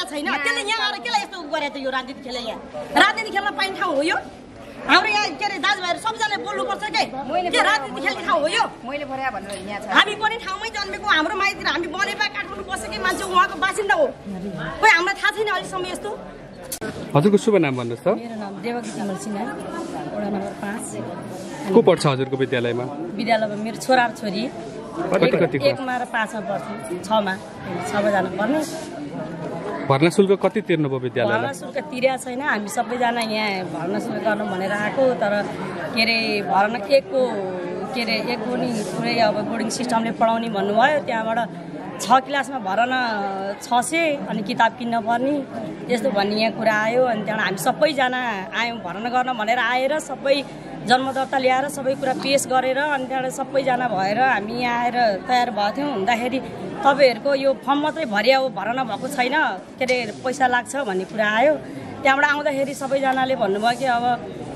छैन त्यसले यहाँ आएर केलाई यस्तो गरे त यो राजनीति खेले यहाँ राजनीति खेल्न पाइने ठाउँ हो यो हाम्रो यहाँ के अरे दाजुभाइहरू सबैजनाले बोल्नुपर्छ के राजनीति खेल्ने ठाउँ हो यो हामी पनि ठाउँमै जन्मेको हाम्रो माइतीतिर हामी बनेपा काठमाडौँ बसेकै मान्छे उहाँको बासिन्दा हो खोइ हामीलाई थाहा छैन अहिलेसम्म यस्तो हजुरको शुभ नाम भन्नुहोस् त मेरो नाम देवकी कमल सिन्हा वडा नम्बर 5 को पढ्छ हजुरको विद्यालयमा विद्यालयमा मेरो छोरा र छोरी कति 1मा र 5मा पढ्छु 6मा सबैजना पढ्ने भर्ना शुल्क कति तिर्नुभयो विद्यालयमा भर्ना शुल्क तिरेको छैन हामी सबैजना यहाँ भर्ना शुल्क गर्नु भनेर आएको तर के अरे भर्ना एकको के अरे एकको नि पुरै अब बोर्डिङ सिस्टमले पढाउने भन्नुभयो त्यहाँबाट 6 क्लासमा भर्ना 600 अनि किताब किन्न पर्ने यस्तो भन्ने यहाँ कुरा आयो अनि त्यहाँबाट हामी सबैजना आयौँ भर्ना गर्न भनेर आएर सबै जन्मदर्ता ल्याएर सबै कुरा पेश गरेर अनि त्यहाँबाट सबैजना भएर हामी यहाँ आएर तयार भएको थियौँ हुँदाखेरि तपाईँहरूको यो फर्म मात्रै भरिया हो भर्ना भएको छैन के अरे पैसा लाग्छ भन्ने कुरा आयो त्यहाँबाट आउँदाखेरि सबैजनाले भन्नुभयो कि अब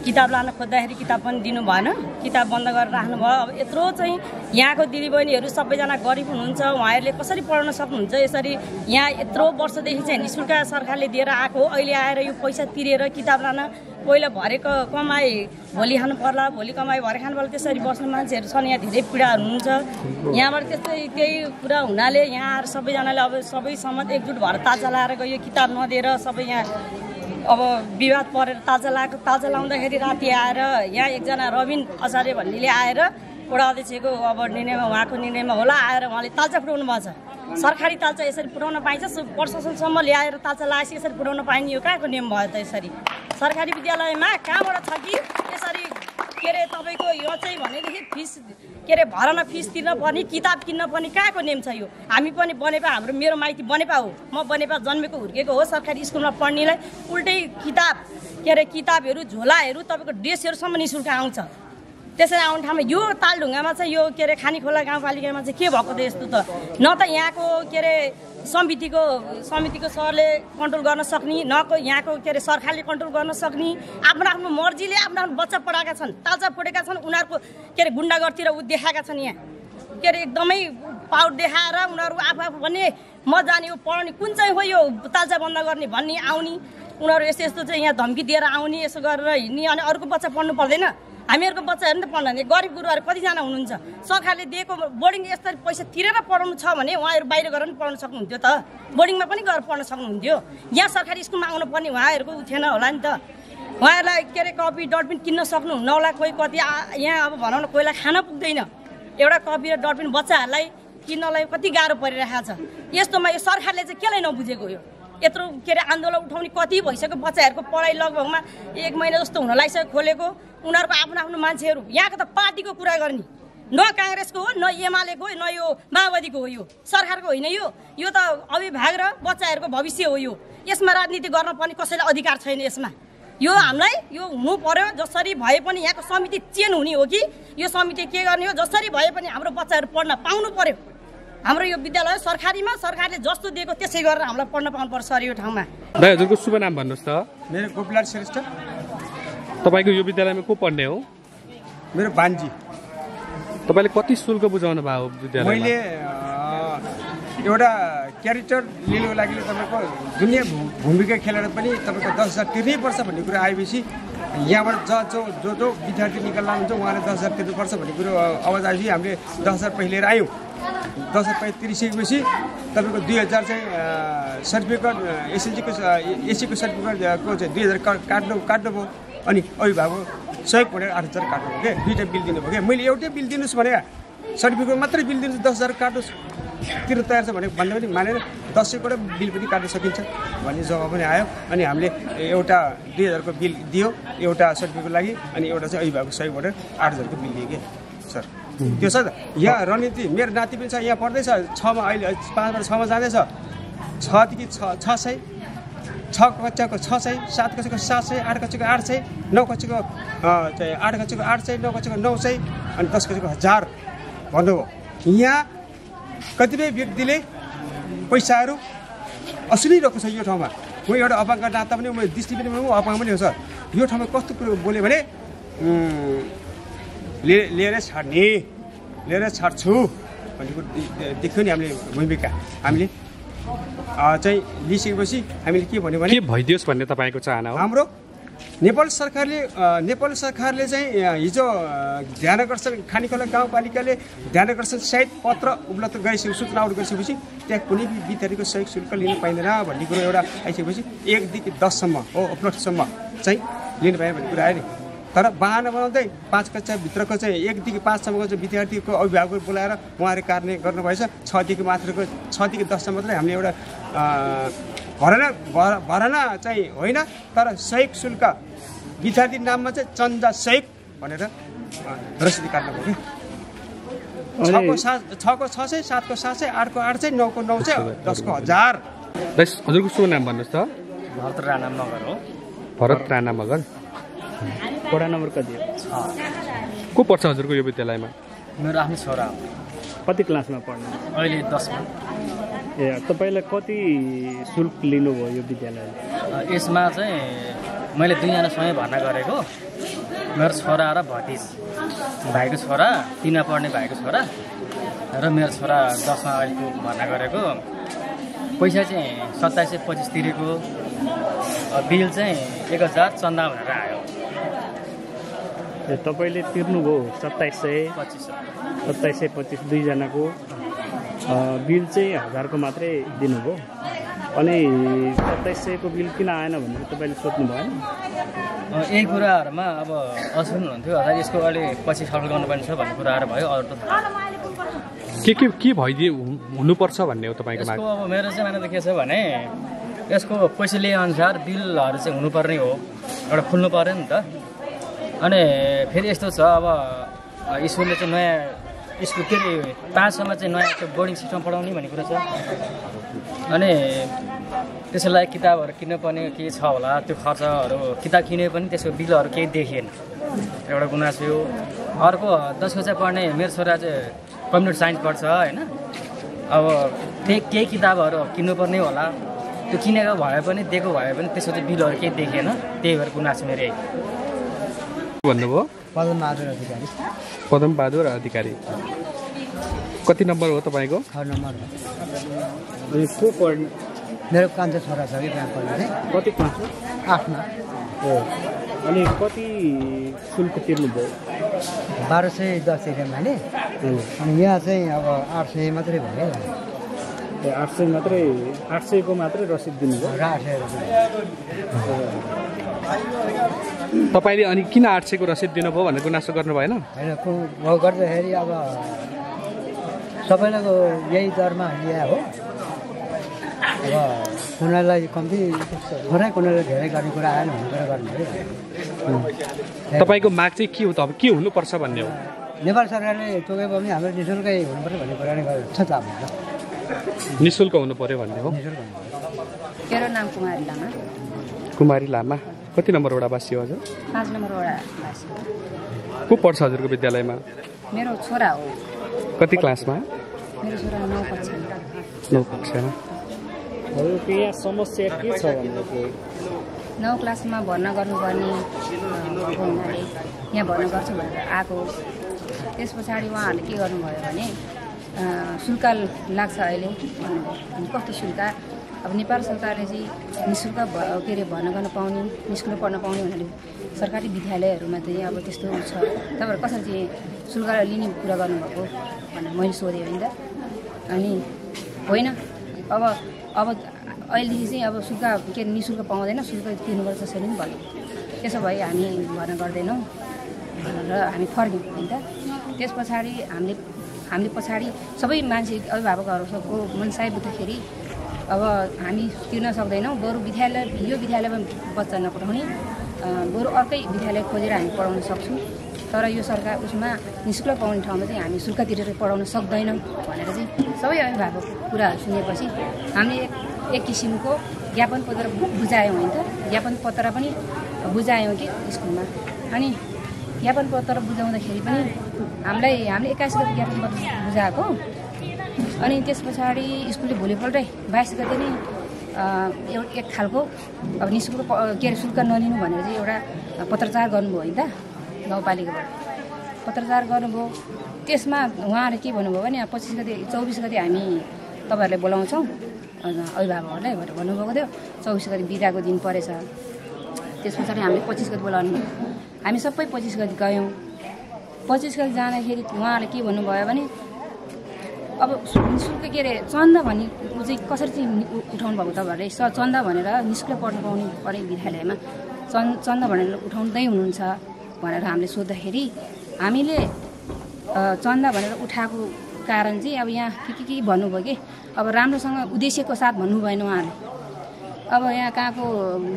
किताब लान खोज्दाखेरि किताब पनि दिनु भएन किताब बन्द गरेर राख्नुभयो अब यत्रो चाहिँ यहाँको दिदीबहिनीहरू सबैजना गरिब हुनुहुन्छ उहाँहरूले कसरी पढाउन सक्नुहुन्छ यसरी यहाँ यत्रो वर्षदेखि चाहिँ निःशुल्क सरकारले दिएर आएको हो अहिले आएर यो पैसा तिरेर किताब लान पहिला भरेको कमाइ भोलि खानु पर्ला भोलि कमाइ भरे खानु पर्ला त्यसरी बस्ने मान्छेहरू छन् यहाँ धेरै पीडाहरू हुनुहुन्छ यहाँबाट त्यस्तै त्यही कुरा हुनाले यहाँ आएर सबैजनाले अब सबै सम्मत एकजुट भएर ताजा लाएर गयो किताब नदिएर सबै यहाँ अब विवाद परेर ताजा लाउँदाखेरि राति आएर यहाँ एकजना रबिन आचार्य भन्नेले आएर वडा अध्यक्षको अब निर्णयमा उहाँको निर्णयमा होला आएर उहाँले ताजा पुर्याउनु भएको छ सरकारी ताजा यसरी पुर्याउन पाइन्छ प्रशासनसम्म ल्याएर ताजा लगाएपछि यसरी पुर्याउन पाइने यो कहाँको नियम भयो त यसरी सरकारी विद्यालयमा कहाँबाट छ कि यसरी के अरे तपाईँको यो चाहिँ भनेदेखि फिस के अरे भर्ना फिस तिर्न पर्ने किताब किन्न पर्ने कहाँको नियम छ यो हामी पनि बनेपा हाम्रो मेरो माइती बनेपा हो म बनेपा जन्मेको हुर्केको हो सरकारी स्कुलमा पढ्नेलाई उल्टै किताब के अरे किताबहरू झोलाहरू तपाईँको ड्रेसहरूसम्म निःशुल्क आउँछ त्यसरी आउने ठाउँमा यो तालढुङ्गामा चाहिँ यो के अरे खानीखोला गाउँपालिकामा चाहिँ के भएको त यस्तो त न त यहाँको के अरे समितिको सरले कन्ट्रोल गर्न सक्ने न को यहाँको के अरे सरकारले कन्ट्रोल गर्न सक्ने आफ्नो आफ्नो मर्जीले आफ्नो आफ्नो बच्चा पढाएका छन् ताजा फोडेका छन् उनीहरूको के अरे गुन्डागर्दी र ऊ देखाएका छन् यहाँ के अरे एकदमै पावर देखाएर उनीहरू आफू भन्ने म जाने हो पढाउने कुन चाहिँ हो यो ताजा बन्द गर्ने भन्ने आउने उनीहरू यस्तो यस्तो चाहिँ यहाँ धम्की दिएर आउने यसो गरेर हिँड्ने अनि अरूको बच्चा पढ्नु पर्दैन हामीहरूको बच्चाहरू नि त पढ्दैन गरिब गुरुहरू कतिजना हुनुहुन्छ सरकारले दिएको बोर्डिङ यसरी पैसा तिरेर पढाउनु छ भने उहाँहरू बाहिर गएर पनि पढ्न सक्नुहुन्थ्यो त बोर्डिङमा पनि गएर पढ्न सक्नुहुन्थ्यो यहाँ सरकारी स्कुलमा आउनु पर्ने उहाँहरूको उ थिएन होला नि त उहाँहरूलाई के अरे कपी डटपेन किन्न सक्नुहुन्न होला कोही कति यहाँ अब भनौँ न कोहीलाई खान पुग्दैन एउटा कपी र डटपेन बच्चाहरूलाई किन्नलाई कति गाह्रो परिरहेको छ यस्तोमा यो सरकारले चाहिँ केलाई नबुझेको यो यत्रो के अरे आन्दोलन उठाउने कति भइसक्यो बच्चाहरूको पढाइ लगभगमा 1 महिना जस्तो हुन लागिसक्यो खोलेको उनीहरूको आफ्नो आफ्नो मान्छेहरू यहाँको त पार्टीको कुरा गर्ने न काङ्ग्रेसको हो न एमालेको न यो माओवादीको हो यो सरकारको होइन यो त अभिभावक र बच्चाहरूको भविष्य हो यो यसमा राजनीति गर्न पर्ने कसैलाई अधिकार छैन यसमा यो हामीलाई यो हुनु पर्यो जसरी भए पनि यहाँको समिति चेन्ज हुने हो कि यो समिति के गर्ने हो जसरी भए पनि हाम्रो बच्चाहरू पढ्न पाउनु पर्यो हाम्रो यो विद्यालय सरकारीमा सरकारले जस्तो दिएको त्यसै गरेर हामीलाई पढ्न पाउनुपर्छ सर यो ठाउँमा दाइ हजुरको शुभ नाम भन्नुहोस् त मेरो गोपीलाल श्रेष्ठ तपाईँको यो विद्यालयमा को पढ्ने हो मेरो बान्जी तपाईँले कति शुल्क बुझाउनु भयो विद्यालयमा मैले एउटा क्यारेक्टर लिनुको लागि तपाईँको दुनियाँ भूमिका खेलेर पनि तपाईँको 10,000 तिर्नै पर्छ भन्ने कुरा आएपछि यहाँबाट जो विद्यार्थी निकाल्न हुन्छ उहाँले 10,000 तिर्नुपर्छ भन्ने कुरो आवाज आएपछि हामीले 10,000 पहिले लिएर आयौँ 10,000 तिरिसकेपछि तपाईँको 2000 चाहिँ सर्टिफिकेट एसीको सर्टिफिकेटको चाहिँ 2000 काट्नुभयो अनि अभिभावक सहयोग भनेर 8,000 काट्नुभयो क्या दुईवटा बिल दिनुभयो क्या मैले एउटै बिल दिनुहोस् भने सर्टिफिकेट मात्रै बिल दिनुहोस् 10,000 काट्नुहोस् तिर्न तयार छ भने भन्दा पनि मानेर 10,000 बिल पनि काट्न सकिन्छ भन्ने जवाब पनि आयो अनि हामीले एउटा 2,000 को बिल दियो एउटा सर्टिफिकेटको लागि अनि एउटा चाहिँ अभिभावक सहयोग भनेर 8,000 को बिल दियो कि सर त्यो छ त यहाँ रणनीति मेरो नाति पनि छ यहाँ पढ्दैछ 6मा अहिले 5बाट 6मा जाँदैछ 6 देखि 600 6 कक्षाको 600 7 कक्षाको 700 8 कक्षाको 800 9 कक्षाको 8 कक्षाको 800 9 कक्षाको 900 अनि 10 कक्षाको 1000 भन्नुभयो यहाँ कतिपय व्यक्तिले पैसाहरू असुलिरहेको छ यो ठाउँमा म एउटा अपाङ्ग नाता पनि म दृष्टि पनि म अपाङ्ग पनि हो सर यो ठाउँमा कस्तो कुरो बोल्यो भने लिएर छाड्छु भन्ने कुरो देख्यो नि हामीले भूमिका हामीले चाहिँ लिइसकेपछि हामीले के भन्यो भने के भइदियोस् भन्ने तपाईँको चाहना हो? हाम्रो नेपाल सरकारले चाहिँ हिजो ध्यानकर्षण खानीखोला गाउँपालिकाले ध्यानकर्षण सहित पत्र उपलब्ध गरिसकेपछि सूचना आउट गरिसकेपछि त्यहाँ कुनै पनि विद्यार्थीको सहयोग शुल्क लिनु पाइँदैन भन्ने कुरो एउटा आइसकेपछि 1 देखि 10 सम्म हो उपलब्धसम्म चाहिँ लिनु पायो भन्ने कुरा आयो नि। तर बाहना बनाउँदै 5 कक्षाभित्रको चाहिँ 1 देखि 5 सम्मको चाहिँ विद्यार्थीको अभिभावक बोलाएर उहाँहरूले कार्य गर्नुभएछ। 6 देखि 10 सम्म मात्रै हामीले एउटा भरना चाहिँ होइन तर सहयोग शुल्क विद्यार्थी नाममा चाहिँ चन्दा सहयोग भनेर रसिद काट्नुभयो कि 6 को 600, 7 को 700, 8 को 800, 9 को 900, 10 को 1000। हजुरको शुभ नाम भन्नुहोस् त? भरत राणा मगर हो। भरत राणा मगर। वडा नम्बर कति को पढ्छ हजुरको यो विद्यालयमा? मेरो आफ्नो छोरा हो। कति क्लासमा पढ्नु? अहिले 10मा। ए तपाईँलाई कति शुल्क लिनुभयो यो विद्यालयले? यसमा चाहिँ मैले 2 जनासँगै भर्ना गरेको, मेरो छोरा र भतिज भाइको छोरा, 3मा पढ्ने भाइको छोरा र मेरो छोरा 10मा अहिले भर्ना गरेको। पैसा चाहिँ 2725 तिरेको, बिल चाहिँ 1000 चन्दा भनेर आयो। तपाईँले तिर्नुभयो 2725 दुईजनाको, बिल चाहिँ 1000 को मात्रै दिनुभयो। अनि 2700 को बिल किन आएन भनेर तपाईँले सोध्नु भएन? यही कुराहरूमा अब असुन्नुहुन्थ्यो होला, यसको अहिले पछि छलफल गर्नुपर्ने छ भन्ने कुराहरू भयो। अरू त के भइदिए हुनुपर्छ भन्ने हो तपाईँको माग? यसको अब मेरो चाहिँ मान्यता के छ भने यसको पैसा लिए अनुसार बिलहरू चाहिँ हुनुपर्ने हो, एउटा खुल्नु पऱ्यो नि त। अनि फेरि यस्तो छ अब स्कुलले चाहिँ नयाँ स्कुल के अरे 5 सम्म चाहिँ नयाँ त्यो बोर्डिङ सिस्टम पढाउने भन्ने कुरा छ। अनि त्यसको लागि किताबहरू किन्नुपर्ने के छ होला, त्यो खर्चहरू किताब किने पनि त्यसको बिलहरू केही देखिएन, एउटा गुनासो हो। अर्को 10 कक्षा पढ्ने मेरो छोरा चाहिँ कम्प्युटर साइन्स पढ्छ होइन, अब केही किताबहरू किन्नुपर्ने होला, त्यो किनेको भए पनि दिएको भए पनि त्यसको चाहिँ बिलहरू केही देखिएन, त्यही भएर गुनासो मेरो यही भन्नुभयो। पदमबहादुर अधिकारी। पदमबहादुर अधिकारी। कति नम्बर हो तपाईँको? 6 नम्बर। अनि को पढ्ने? मेरो कान्छो छोरा छ कि त्यहाँ पढ्ने। कति क्लास? 8मा। हो। अनि कति शुल्क तिर्नुभयो? 1210 तिरेँ मैले। अनि यहाँ चाहिँ अब 800 मात्रै भयो। 800 मात्रै, 800 को मात्रै रसिद दिनुभयो र 800 तपाईँले अनि किन 800 को रसिद दिनुभयो भनेर गुनासो गर्नु भएन? होइन, गर्दाखेरि अब सबैलाई यही दरमा लिया हो। अब कुनैलाई कम्ती थोरै, कुनैलाई धेरै गर्ने कुरा आएन भन्ने कुरा गर्नु पऱ्यो। तपाईँको माग चाहिँ के हो त? अब के हुनुपर्छ भन्ने हो? नेपाल सरकारले तोके पनि हाम्रो निःशुल्कै हुनुपर्छ भन्ने कुरा नै छ त। निःशुल्क हुनु पर्यो भन्ने हो। मेरो नाम कुमारी लामा। कुमारी लामा। कति नम्बर वडावासी हो हजुर? 5 नम्बर वडावासी। को पढ्छ हजुरको विद्यालयमा? मेरो छोरा हो। कति क्लासमा? मेरो छोरा 9 कक्षामा। 9 कक्षामा। हजुरको यहाँ समस्या के छ भन्दाखेरि 9 क्लासमा भर्ना गर्नुपर्ने भएको हुनाले यहाँ भर्ना गर्छु भनेर आएको। त्यस पछाडि उहाँहरूले के गर्नुभयो भने शुल्क लाग्छ अहिले भन्नुभयो। कस्तो शुल्क? अब नेपाल सरकारले चाहिँ निःशुल्क के अरे भर्ना गर्न पाउने, निःशुल्क पढ्न पाउने भन्नाले सरकारी विद्यालयहरूमा चाहिँ अब त्यस्तो छ। तपाईँहरू कसरी चाहिँ शुल्क लिने कुरा गर्नुभएको भनेर मैले सोधेँ होइन त। अनि होइन, अब अहिलेदेखि चाहिँ अब शुल्क के अरे निःशुल्क पाउँदैन, शुल्क तिर्नुपर्छ त्यसरी पनि भन्यो। त्यसो भए हामी भर्ना गर्दैनौँ भनेर हामी फर्क्यौँ होइन त। त्यस पछाडि हामीले पछाडि सबै मान्छे अभिभावकहरू सबको मनसाय बुझ्दाखेरि अब हामी तिर्न सक्दैनौँ, बरु यो विद्यालयमा बच्चा नपठाउने, बरु अर्कै विद्यालय खोजेर हामी पढाउन सक्छौँ। तर यो सरकार उसमा निःशुल्क पाउने ठाउँमा चाहिँ हामी शुल्क तिरेर पढाउन सक्दैनौँ भनेर चाहिँ सबै अभिभावकको कुराहरू सुनेपछि हामीले एक किसिमको ज्ञापन पत्र बुझायौँ होइन त। ज्ञापन पत्र पनि बुझायौँ कि स्कुलमा। अनि ज्ञापन पत्र बुझाउँदाखेरि पनि हामीले 21 गते ज्ञापन पत्र बुझाएको। अनि त्यस पछाडि स्कुलले भोलिपल्टै 22 गते नै एक खालको अब निःशुल्क के अरे शुल्क नलिनु भनेर चाहिँ एउटा पत्रचार गर्नुभयो होइन त। गाउँपालिकाबाट पत्रचार गर्नुभयो। त्यसमा उहाँहरूले के भन्नुभयो भने 24 गते हामी तपाईँहरूलाई बोलाउँछौँ, अभिभावकहरूलाई भनेर भन्नुभएको थियो। 24 गते बिदाको दिन परेछ। त्यस पछाडि हामीले 25 गते बोलाउनु, हामी सबै 25 गते गयौँ। 25 गते जाँदाखेरि उहाँहरूले के भन्नुभयो भने अब निःशुल्क के अरे चन्दा भन्ने चाहिँ कसरी चाहिँ उठाउनु भएको त भनेर चन्दा भनेर निःशुल्क पढ्नु पाउने परे विद्यालयमा चन्दा भनेर उठाउँदै हुनुहुन्छ भनेर हामीले सोद्धाखेरि हामीले चन्दा भनेर उठाएको कारण चाहिँ अब यहाँ के भन्नुभयो कि अब राम्रोसँग उद्देश्यको साथ भन्नु भएन उहाँहरूले। अब यहाँ कहाँको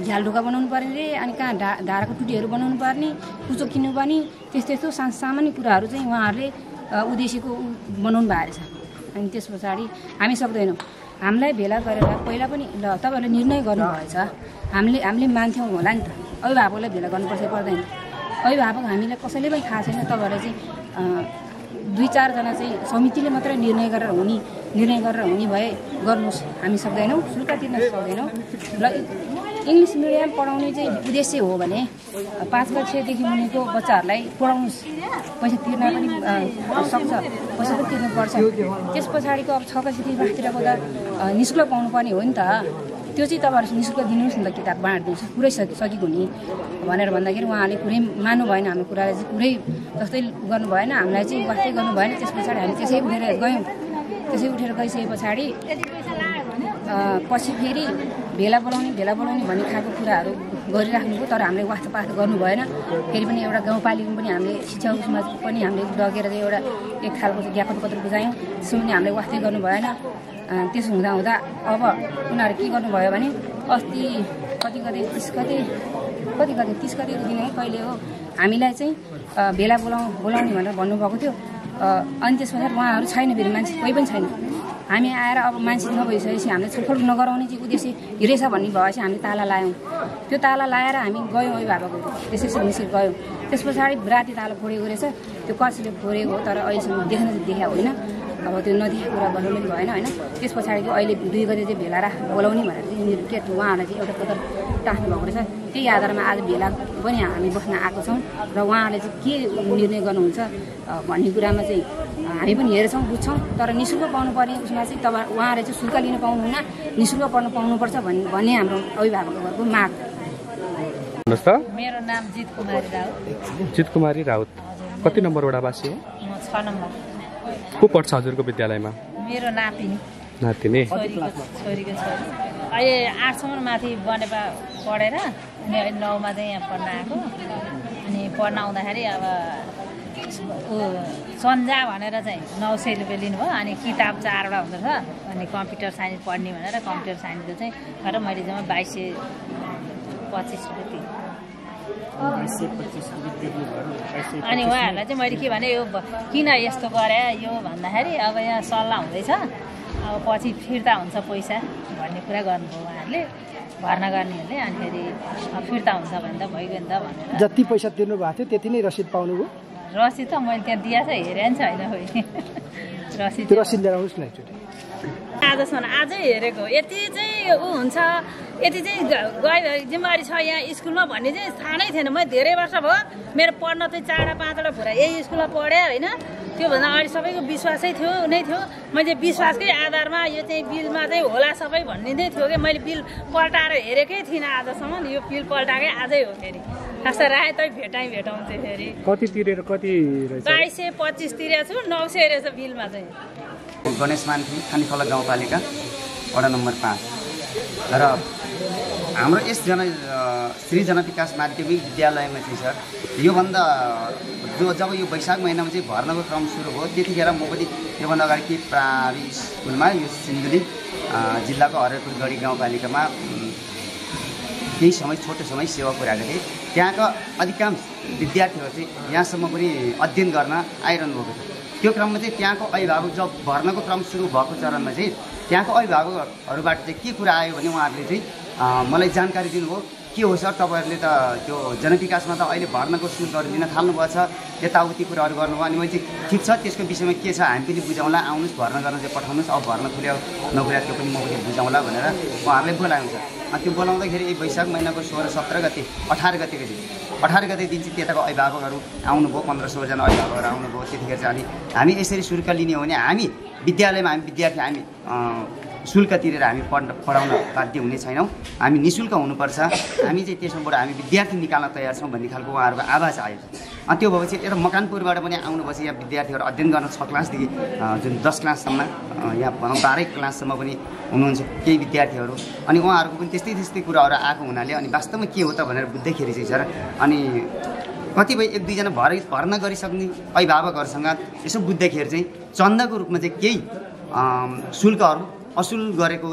झ्यालढुका बनाउनु पर्ने रे, अनि कहाँ धाराको टुटीहरू बनाउनु पर्ने, कुचो किन्नु पर्ने, त्यस्तो सामान्य कुराहरू चाहिँ उहाँहरूले उद्देश्यको बनाउनु भएको रहेछ। अनि त्यस पछाडि हामी सक्दैनौँ, हामीलाई भेला गरेर पहिला पनि ल तपाईँहरूले निर्णय गर्नुभएछ, हामीले मान्थ्यौँ होला नि त, अभिभावकलाई भेला गर्नुपर्छ पर्दैन। अभिभावक हामीलाई कसैले पनि थाहा छैन, तपाईँहरूले चाहिँ 2-4 जना चाहिँ समितिले मात्रै निर्णय गरेर हुने भए गर्नुहोस्, हामी सक्दैनौँ, शुल्क तिर्न सक्दैनौँ। र इङ्ग्लिस मिडियम पढाउने चाहिँ उद्देश्य हो भने 5 कक्षादेखि मुनिको बच्चाहरूलाई पढाउनुहोस्, पैसा तिर्न पनि सक्छ, पैसा पनि तिर्नुपर्छ। त्यस पछाडिको अब 6 कक्षादेखि माथितिरको त निःशुल्क पाउनुपर्ने हो नि त, त्यो चाहिँ तपाईँहरू निःशुल्क दिनुहोस् न त, किताब बाँडिदिनुहोस्, पुरै सकेको नि भनेर भन्दाखेरि उहाँले कुरै मान्नु भएन, हाम्रो कुरालाई चाहिँ पुरै जस्तै गर्नु भएन, हामीलाई चाहिँ वास्तै गर्नु भएन। त्यस पछाडि हामी त्यसै उठेर गयौँ। त्यसै उठेर गइसके पछाडि पछि फेरि भेला बोलाउने भन्ने खालको कुराहरू गरिराख्नुभयो, तर हामीले वास्ता पास्ता गर्नु भएन। फेरि पनि एउटा गाउँपालिकामा पनि हामीले शिक्षा उसमा पनि हामीले लगेर चाहिँ एउटा एक खालको ज्ञापन पत्र बुझायौँ, त्यसमा पनि हामीले वास्तै गर्नु भएन। त्यसो हुँदा अब उनीहरू के गर्नुभयो भने अस्ति कति गते 30 गतेको दिन है कहिले हो, हामीलाई चाहिँ भेला बोलाउने भनेर भन्नुभएको थियो। अनि त्यस पछाडि उहाँहरू छैन, फेरि मान्छे कोही पनि छैन। हामी आएर अब मान्छे नभइसकेपछि हामीले छलफल नगराउने चाहिँ उद्देश्य हिँडेछ भन्ने भएपछि हामीले ताला लायौँ। त्यो ताला लाएर हामी गयौँ अभिभावकहरू, त्यसै निस्केर गयौँ। त्यस पछाडि राति ताला फोडेको रहेछ, त्यो कसैले फोडेको हो, तर अहिलेसम्म देखेको होइन। अब त्यो नदेखेको कुरा भन्नु पनि भएन होइन। त्यस पछाडिको अहिले 2 गते चाहिँ भेला बोलाउने भनेर चाहिँ के उहाँहरूलाई चाहिँ एउटा पत्र टाँस्नु भएको रहेछ। त्यही आधारमा आज भेला पनि हामी बस्न आएको छौँ र उहाँहरूले चाहिँ के निर्णय गर्नुहुन्छ भन्ने कुरामा चाहिँ हामी पनि हेर्छौँ, बुझ्छौँ। तर निःशुल्क पाउनुपर्ने उसमा चाहिँ उहाँहरूले चाहिँ शुल्क लिन पाउनुहुन्न, निःशुल्क पढ्नु पाउनुपर्छ भन्ने हाम्रो अभिभावकहरूको माग। मेरो नाम जित कुमारी राउत। कति नम्बर वडावासी हो? 6 नम्बर। को पढ्छ हजुरको विद्यालयमा? मेरो नातिनी छोरीको छोरी। अहिले 8सम्म माथि बनेपा पढेर अनि अहिले 9मा चाहिँ यहाँ पढ्न आएको। अनि पढ्न आउँदाखेरि अब सन्जा भनेर चाहिँ 900 रुपियाँ लिनुभयो। अनि किताब 4वटा हुँदो रहेछ, अनि कम्प्युटर साइन्स पढ्ने भनेर कम्प्युटर साइन्सको चाहिँ तर मैले जम्मा 2225 रुपियाँ अनि उहाँहरूलाई चाहिँ मैले के भने यो किन यस्तो गरे यो भन्दाखेरि अब यहाँ सल्लाह हुँदैछ, अब पछि फिर्ता हुन्छ पैसा भन्ने कुरा गर्नुभयो उहाँहरूले, भर्ना गर्नेहरूले। अनि फेरि फिर्ता हुन्छ भने त भइगयो नि त भनेर जति पैसा तिर्नु भएको थियो त्यति नै रसिद पाउनुभयो? रसिद त मैले त्यहाँ दिएको छ, हेरे नि छैन रसिद लिएर आउनुहोस् न एकचोटि। आजसम्म आजै हेरेको, यति चाहिँ ऊ हुन्छ, यति चाहिँ जिम्मेवारी छ यहाँ स्कुलमा भन्ने चाहिँ थाहा नै थिएन। मैले धेरै वर्ष भयो मेरो पढ्न चाहिँ 4-5वटा भएर यही स्कुलमा पढेँ होइन। त्योभन्दा अगाडि सबैको विश्वासै थियो। मैले विश्वासकै आधारमा यो चाहिँ बिलमा चाहिँ होला सबै भन्ने नै थियो कि मैले बिल पल्टाएर हेरेकै थिइनँ आजसम्म। यो बिल पल्टाएकै आजै हो। फेरि खास राय त भेटाउँ चाहिँ फेरि कति तिरेर कति 2225 तिरेको छु, 900 रहेछ बिलमा चाहिँ। गणेश मान्थी खानीखोला गाउँपालिका वडा नम्बर 5 र हाम्रो यस श्री जनविकास माध्यमिक विद्यालयमा चाहिँ सर योभन्दा जब यो वैशाख महिनामा चाहिँ भर्नाको क्रम सुरु भयो त्यतिखेर म पनि योभन्दा अगाडि के प्राइमेरी स्कुलमा यो सिन्धुली जिल्लाको हरिपुरगढी गाउँपालिकामा केही समय छोटो समय सेवा पुर्याएको थिएँ। त्यहाँका अधिकांश विद्यार्थीहरू चाहिँ यहाँसम्म पनि अध्ययन गर्न आइरहनु भएको थियो। त्यो क्रममा चाहिँ त्यहाँको अभिभावक जब भर्नाको क्रम सुरु भएको चरणमा चाहिँ त्यहाँको अभिभावकहरूबाट चाहिँ के कुरा आयो भने उहाँहरूले चाहिँ मलाई जानकारी दिनुभयो, के हो सर तपाईँहरूले त त्यो जनविकासमा त अहिले भर्नाको शुल्कहरू लिन थाल्नुभएको छ, यताउति कुराहरू गर्नुभयो। अनि मैले चाहिँ ठिक छ त्यसको विषयमा के छ हामी पनि बुझाउँला, आउनुहोस् भर्ना गर्न चाहिँ पठाउनुहोस्, अब भर्ना खुल्यो नखुल्यो त्यो पनि म पनि बुझाउँला भनेर उहाँहरूले बोलाएको छ। अनि त्यो बोलाउँदाखेरि वैशाख महिनाको 16-17 गते 18 गतेको दिन 18 गते दिन चाहिँ त्यताको अभिभावकहरू आउनुभयो, 15-16 जना अभिभावकहरू आउनुभयो। त्यतिखेर चाहिँ हामी यसरी शुल्क लिने हो भने हामी विद्यालयमा हामी विद्यार्थी हामी शुल्क तिरेर हामी पढाउन बाध्य हुने छैनौँ। हामी निःशुल्क हुनुपर्छ, हामी चाहिँ त्यसबाट हामी विद्यार्थी निकाल्न तयार छौँ भन्ने खालको उहाँहरूको आवाज आयो। अनि त्यो भएपछि एउटा मकानपुरबाट पनि आउनुभएपछि यहाँ विद्यार्थीहरू अध्ययन गर्न 6 क्लासदेखि जुन 10 क्लाससम्म यहाँ भनौँ 12 क्लाससम्म पनि हुनुहुन्छ केही विद्यार्थीहरू। अनि उहाँहरूको पनि त्यस्तै कुराहरू आएको हुनाले अनि वास्तवमा के हो त भनेर बुझ्दैखेरि चाहिँ सर अनि कतिपय 1-2 जना भर्ना गरिसक्ने अभिभावकहरूसँग यसो बुझ्दाखेरि चाहिँ चन्दाको रूपमा चाहिँ केही शुल्कहरू असुल गरेको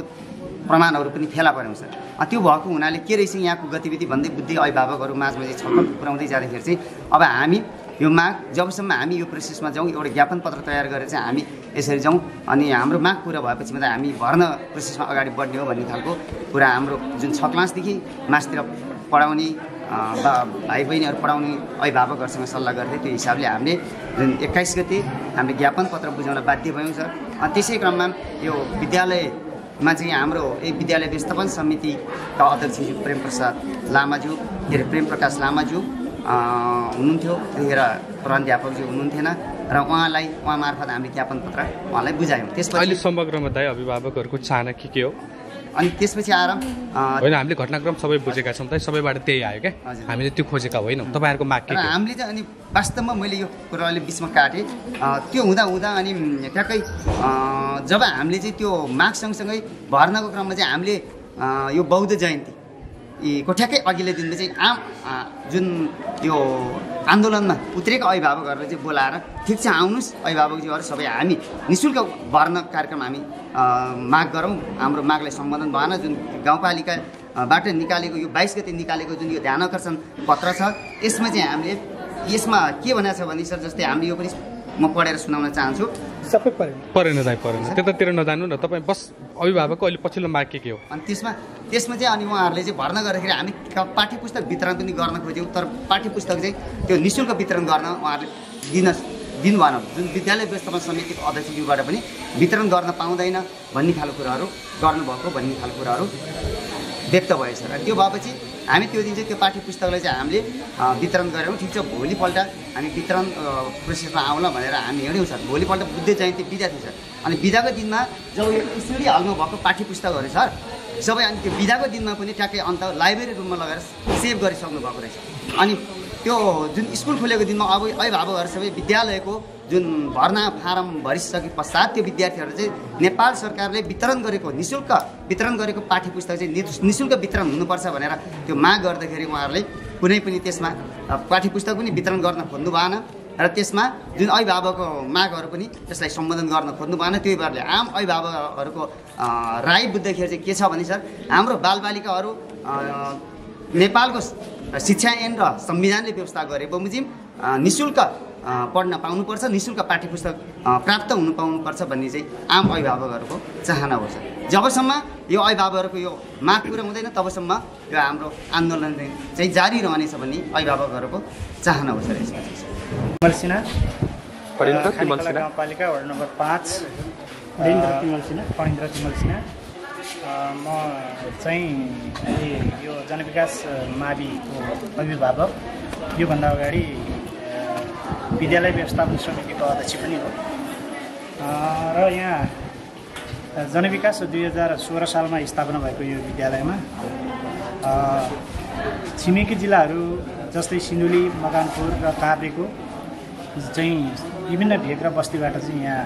प्रमाणहरू पनि फेला पऱ्यो सर। त्यो भएको हुनाले के रहेछ यहाँको गतिविधि भन्दै बुद्धि अभिभावकहरू माझमा चाहिँ छलफल पुर्याउँदै जाँदाखेरि चाहिँ अब हामी यो माग जबसम्म हामी यो प्रोसेसमा जाउँ एउटा ज्ञापन पत्र तयार गरेर चाहिँ हामी यसरी जाउँ अनि हाम्रो माग पुरा भएपछि मात्रै हामी भर्ना प्रोसेसमा अगाडि बढ्ने हो भन्ने खालको कुरा हाम्रो जुन 6 क्लासदेखि मासतिर पढाउने भाइ बहिनीहरू पढाउने अभिभावकहरूसँग सल्लाह गर्दै त्यो हिसाबले हामीले जुन 21 गते हामीले ज्ञापन पत्र बुझाउन बाध्य भयौँ सर। त्यसै क्रममा यो विद्यालयमा चाहिँ हाम्रो एक विद्यालय व्यवस्थापन समितिका अध्यक्ष प्रेमप्रसाद लामाज्यू प्रेम प्रकाश लामाज्यू हुनुहुन्थ्यो, त्यतिखेर प्रधानाध्यापकज्यू हुनुहुन्थेन र उहाँ मार्फत हामीले ज्ञापन पत्र उहाँलाई बुझायौँ। त्यसपछि अहिले समग्रमा दाइ अभिभावकहरूको चाहना के हो? अनि त्यसपछि आएर होइन हामीले घटनाक्रम सबै बुझेका छौँ त सबैबाट त्यही आयो क्या, हामीले त्यो खोजेका होइनौँ। तपाईँहरूको माग के? हामीले चाहिँ अनि वास्तवमा मैले यो कुराले बिचमा काटेँ त्यो हुँदा अनि ट्याक्कै जब हामीले चाहिँ त्यो माग सँगसँगै भर्नाको क्रममा चाहिँ हामीले यो बौद्ध जयन्तीको ठ्याक्कै अघिल्लो दिनमा चाहिँ आम जुन यो आन्दोलनमा उत्रेका अभिभावकहरूले चाहिँ बोलाएर ठिक छ आउनुहोस् अभिभावकज्यूहरू सबै हामी निःशुल्क भर्ना कार्यक्रम हामी माग गरौँ। हाम्रो मागलाई सम्बोधन भएन। जुन गाउँपालिकाबाट निकालेको यो 22 गते निकालेको जुन यो ध्यान आकर्षण पत्र छ यसमा चाहिँ हामीले यसमा के भनेको छ भने सर जस्तै हामीले यो पनि म पढेर सुनाउन चाहन्छु। सबै परेन दाइ परेन त्यतातिर नजानु न तपाईँ, बस अभिभावकको अहिले पछिल्लो माग के हो? अनि त्यसमा चाहिँ अनि उहाँहरूले चाहिँ भर्ना गर्दाखेरि हामी पाठ्यपुस्तक वितरण पनि गर्न खोज्यौँ तर पाठ्यपुस्तक चाहिँ त्यो निःशुल्क वितरण गर्न उहाँहरूले दिनु भएन। जुन विद्यालय व्यवस्थापन समितिको अध्यक्षज्यूबाट पनि वितरण गर्न पाउँदैन भन्ने खालको कुराहरू गर्नुभएको भन्ने खालको कुराहरू व्यक्त भएछ र त्यो भएपछि हामी त्यो दिन चाहिँ त्यो पाठ्यपुस्तकलाई चाहिँ हामीले वितरण गऱ्यौँ। ठिक छ भोलिपल्ट हामी वितरण प्रोसेसमा आउला भनेर हामी हिँड्यौँ सर। भोलिपल्ट बुद्ध जयन्ती बिदा थियो सर। अनि बिदाको दिनमा जब यो स्टडी हलमा भएको पाठ्यपुस्तकहरू सर सबै अनि त्यो बिदाको दिनमा पनि ट्याक्कै अन्त लाइब्रेरी रुममा लगेर सेभ गरिसक्नु भएको रहेछ। अनि त्यो जुन स्कुल खोलेको दिनमा अब अभिभावकहरू सबै विद्यालयको जुन भर्ना फारम भरिसके पश्चात त्यो विद्यार्थीहरू चाहिँ नेपाल सरकारले वितरण गरेको निःशुल्क वितरण गरेको पाठ्यपुस्तक चाहिँ निःशुल्क वितरण हुनुपर्छ भनेर त्यो माग गर्दाखेरि उहाँहरूले कुनै पनि त्यसमा पाठ्यपुस्तक पनि वितरण गर्न खोज्नु भएन र त्यसमा जुन अभिभावकको मागहरू पनि त्यसलाई सम्बोधन गर्न खोज्नु भएन। त्यही भएर आम अभिभावकहरूको राय बुझ्दाखेरि चाहिँ के छ भने सर हाम्रो बालबालिकाहरू नेपालको शिक्षा ऐन र संविधानले व्यवस्था गरे बमोजिम निःशुल्क पढ्न पाउनुपर्छ, निःशुल्क पाठ्यपुस्तक प्राप्त हुनु पाउनुपर्छ भन्ने चाहिँ आम अभिभावकहरूको चाहना हो सर। जबसम्म यो अभिभावकहरूको यो माग पुरा हुँदैन तबसम्म यो हाम्रो आन्दोलन चाहिँ जारी रहनेछ भन्ने अभिभावकहरूको चाहना हो सर। यसमा तिमल सिन्हा गाउँपालिका वार्ड नम्बर 5 फणिन्द्र तिमल सिन्हा। म चाहिँ यो जनविकास माविको अभिभावक, योभन्दा अगाडि विद्यालय व्यवस्थापन समितिको अध्यक्ष पनि हो र यहाँ जनविकास 2016 सालमा स्थापना भएको यो विद्यालयमा छिमेकी जिल्लाहरू जस्तै सिन्धुली, मकवानपुर र काभ्रेको चाहिँ विभिन्न भेग र बस्तीबाट चाहिँ यहाँ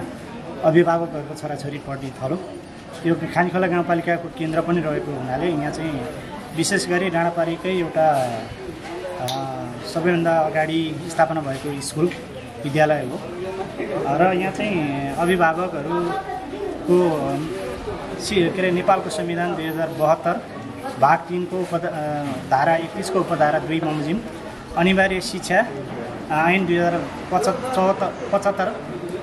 अभिभावकहरूको छोराछोरी पढ्ने थलो। यो खानीखोला गाउँपालिकाको केन्द्र पनि रहेको हुनाले यहाँ चाहिँ विशेष गरी डाँडापारीकै एउटा सबैभन्दा अगाडि स्थापना भएको स्कुल विद्यालय हो र यहाँ चाहिँ अभिभावकहरूको के अरे नेपालको संविधान 2072 भाग 3 को धारा 21 को उपधारा 2 बमोजिम अनिवार्य शिक्षा ऐन 2075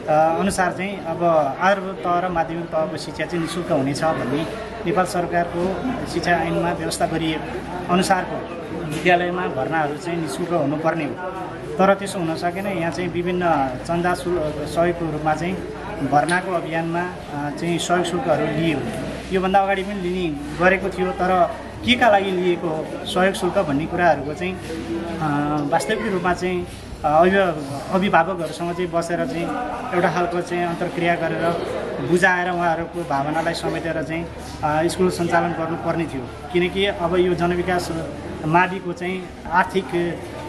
अनुसार चाहिँ अब आधारभूत तह र माध्यमिक तहको शिक्षा चाहिँ निःशुल्क हुनेछ भन्ने नेपाल सरकारको शिक्षा ऐनमा व्यवस्था गरिए अनुसारको विद्यालयमा भर्नाहरू चाहिँ निःशुल्क हुनुपर्ने हो। तर त्यसो हुन सकेन। यहाँ चाहिँ विभिन्न चन्दा सहयोगको रूपमा चाहिँ भर्नाको अभियानमा चाहिँ सहयोग शुल्कहरू लियो। योभन्दा अगाडि पनि लिने गरेको थियो तर के का लागि लिएको सहयोग शुल्क भन्ने कुराहरूको चाहिँ वास्तविक रूपमा चाहिँ अभिभावकहरूसँग चाहिँ बसेर चाहिँ एउटा खालको चाहिँ अन्तर्क्रिया गरेर बुझाएर उहाँहरूको भावनालाई समेटेर चाहिँ स्कुल सञ्चालन गर्नुपर्ने थियो किनकि अब यो जनविकास माविको चाहिँ आर्थिक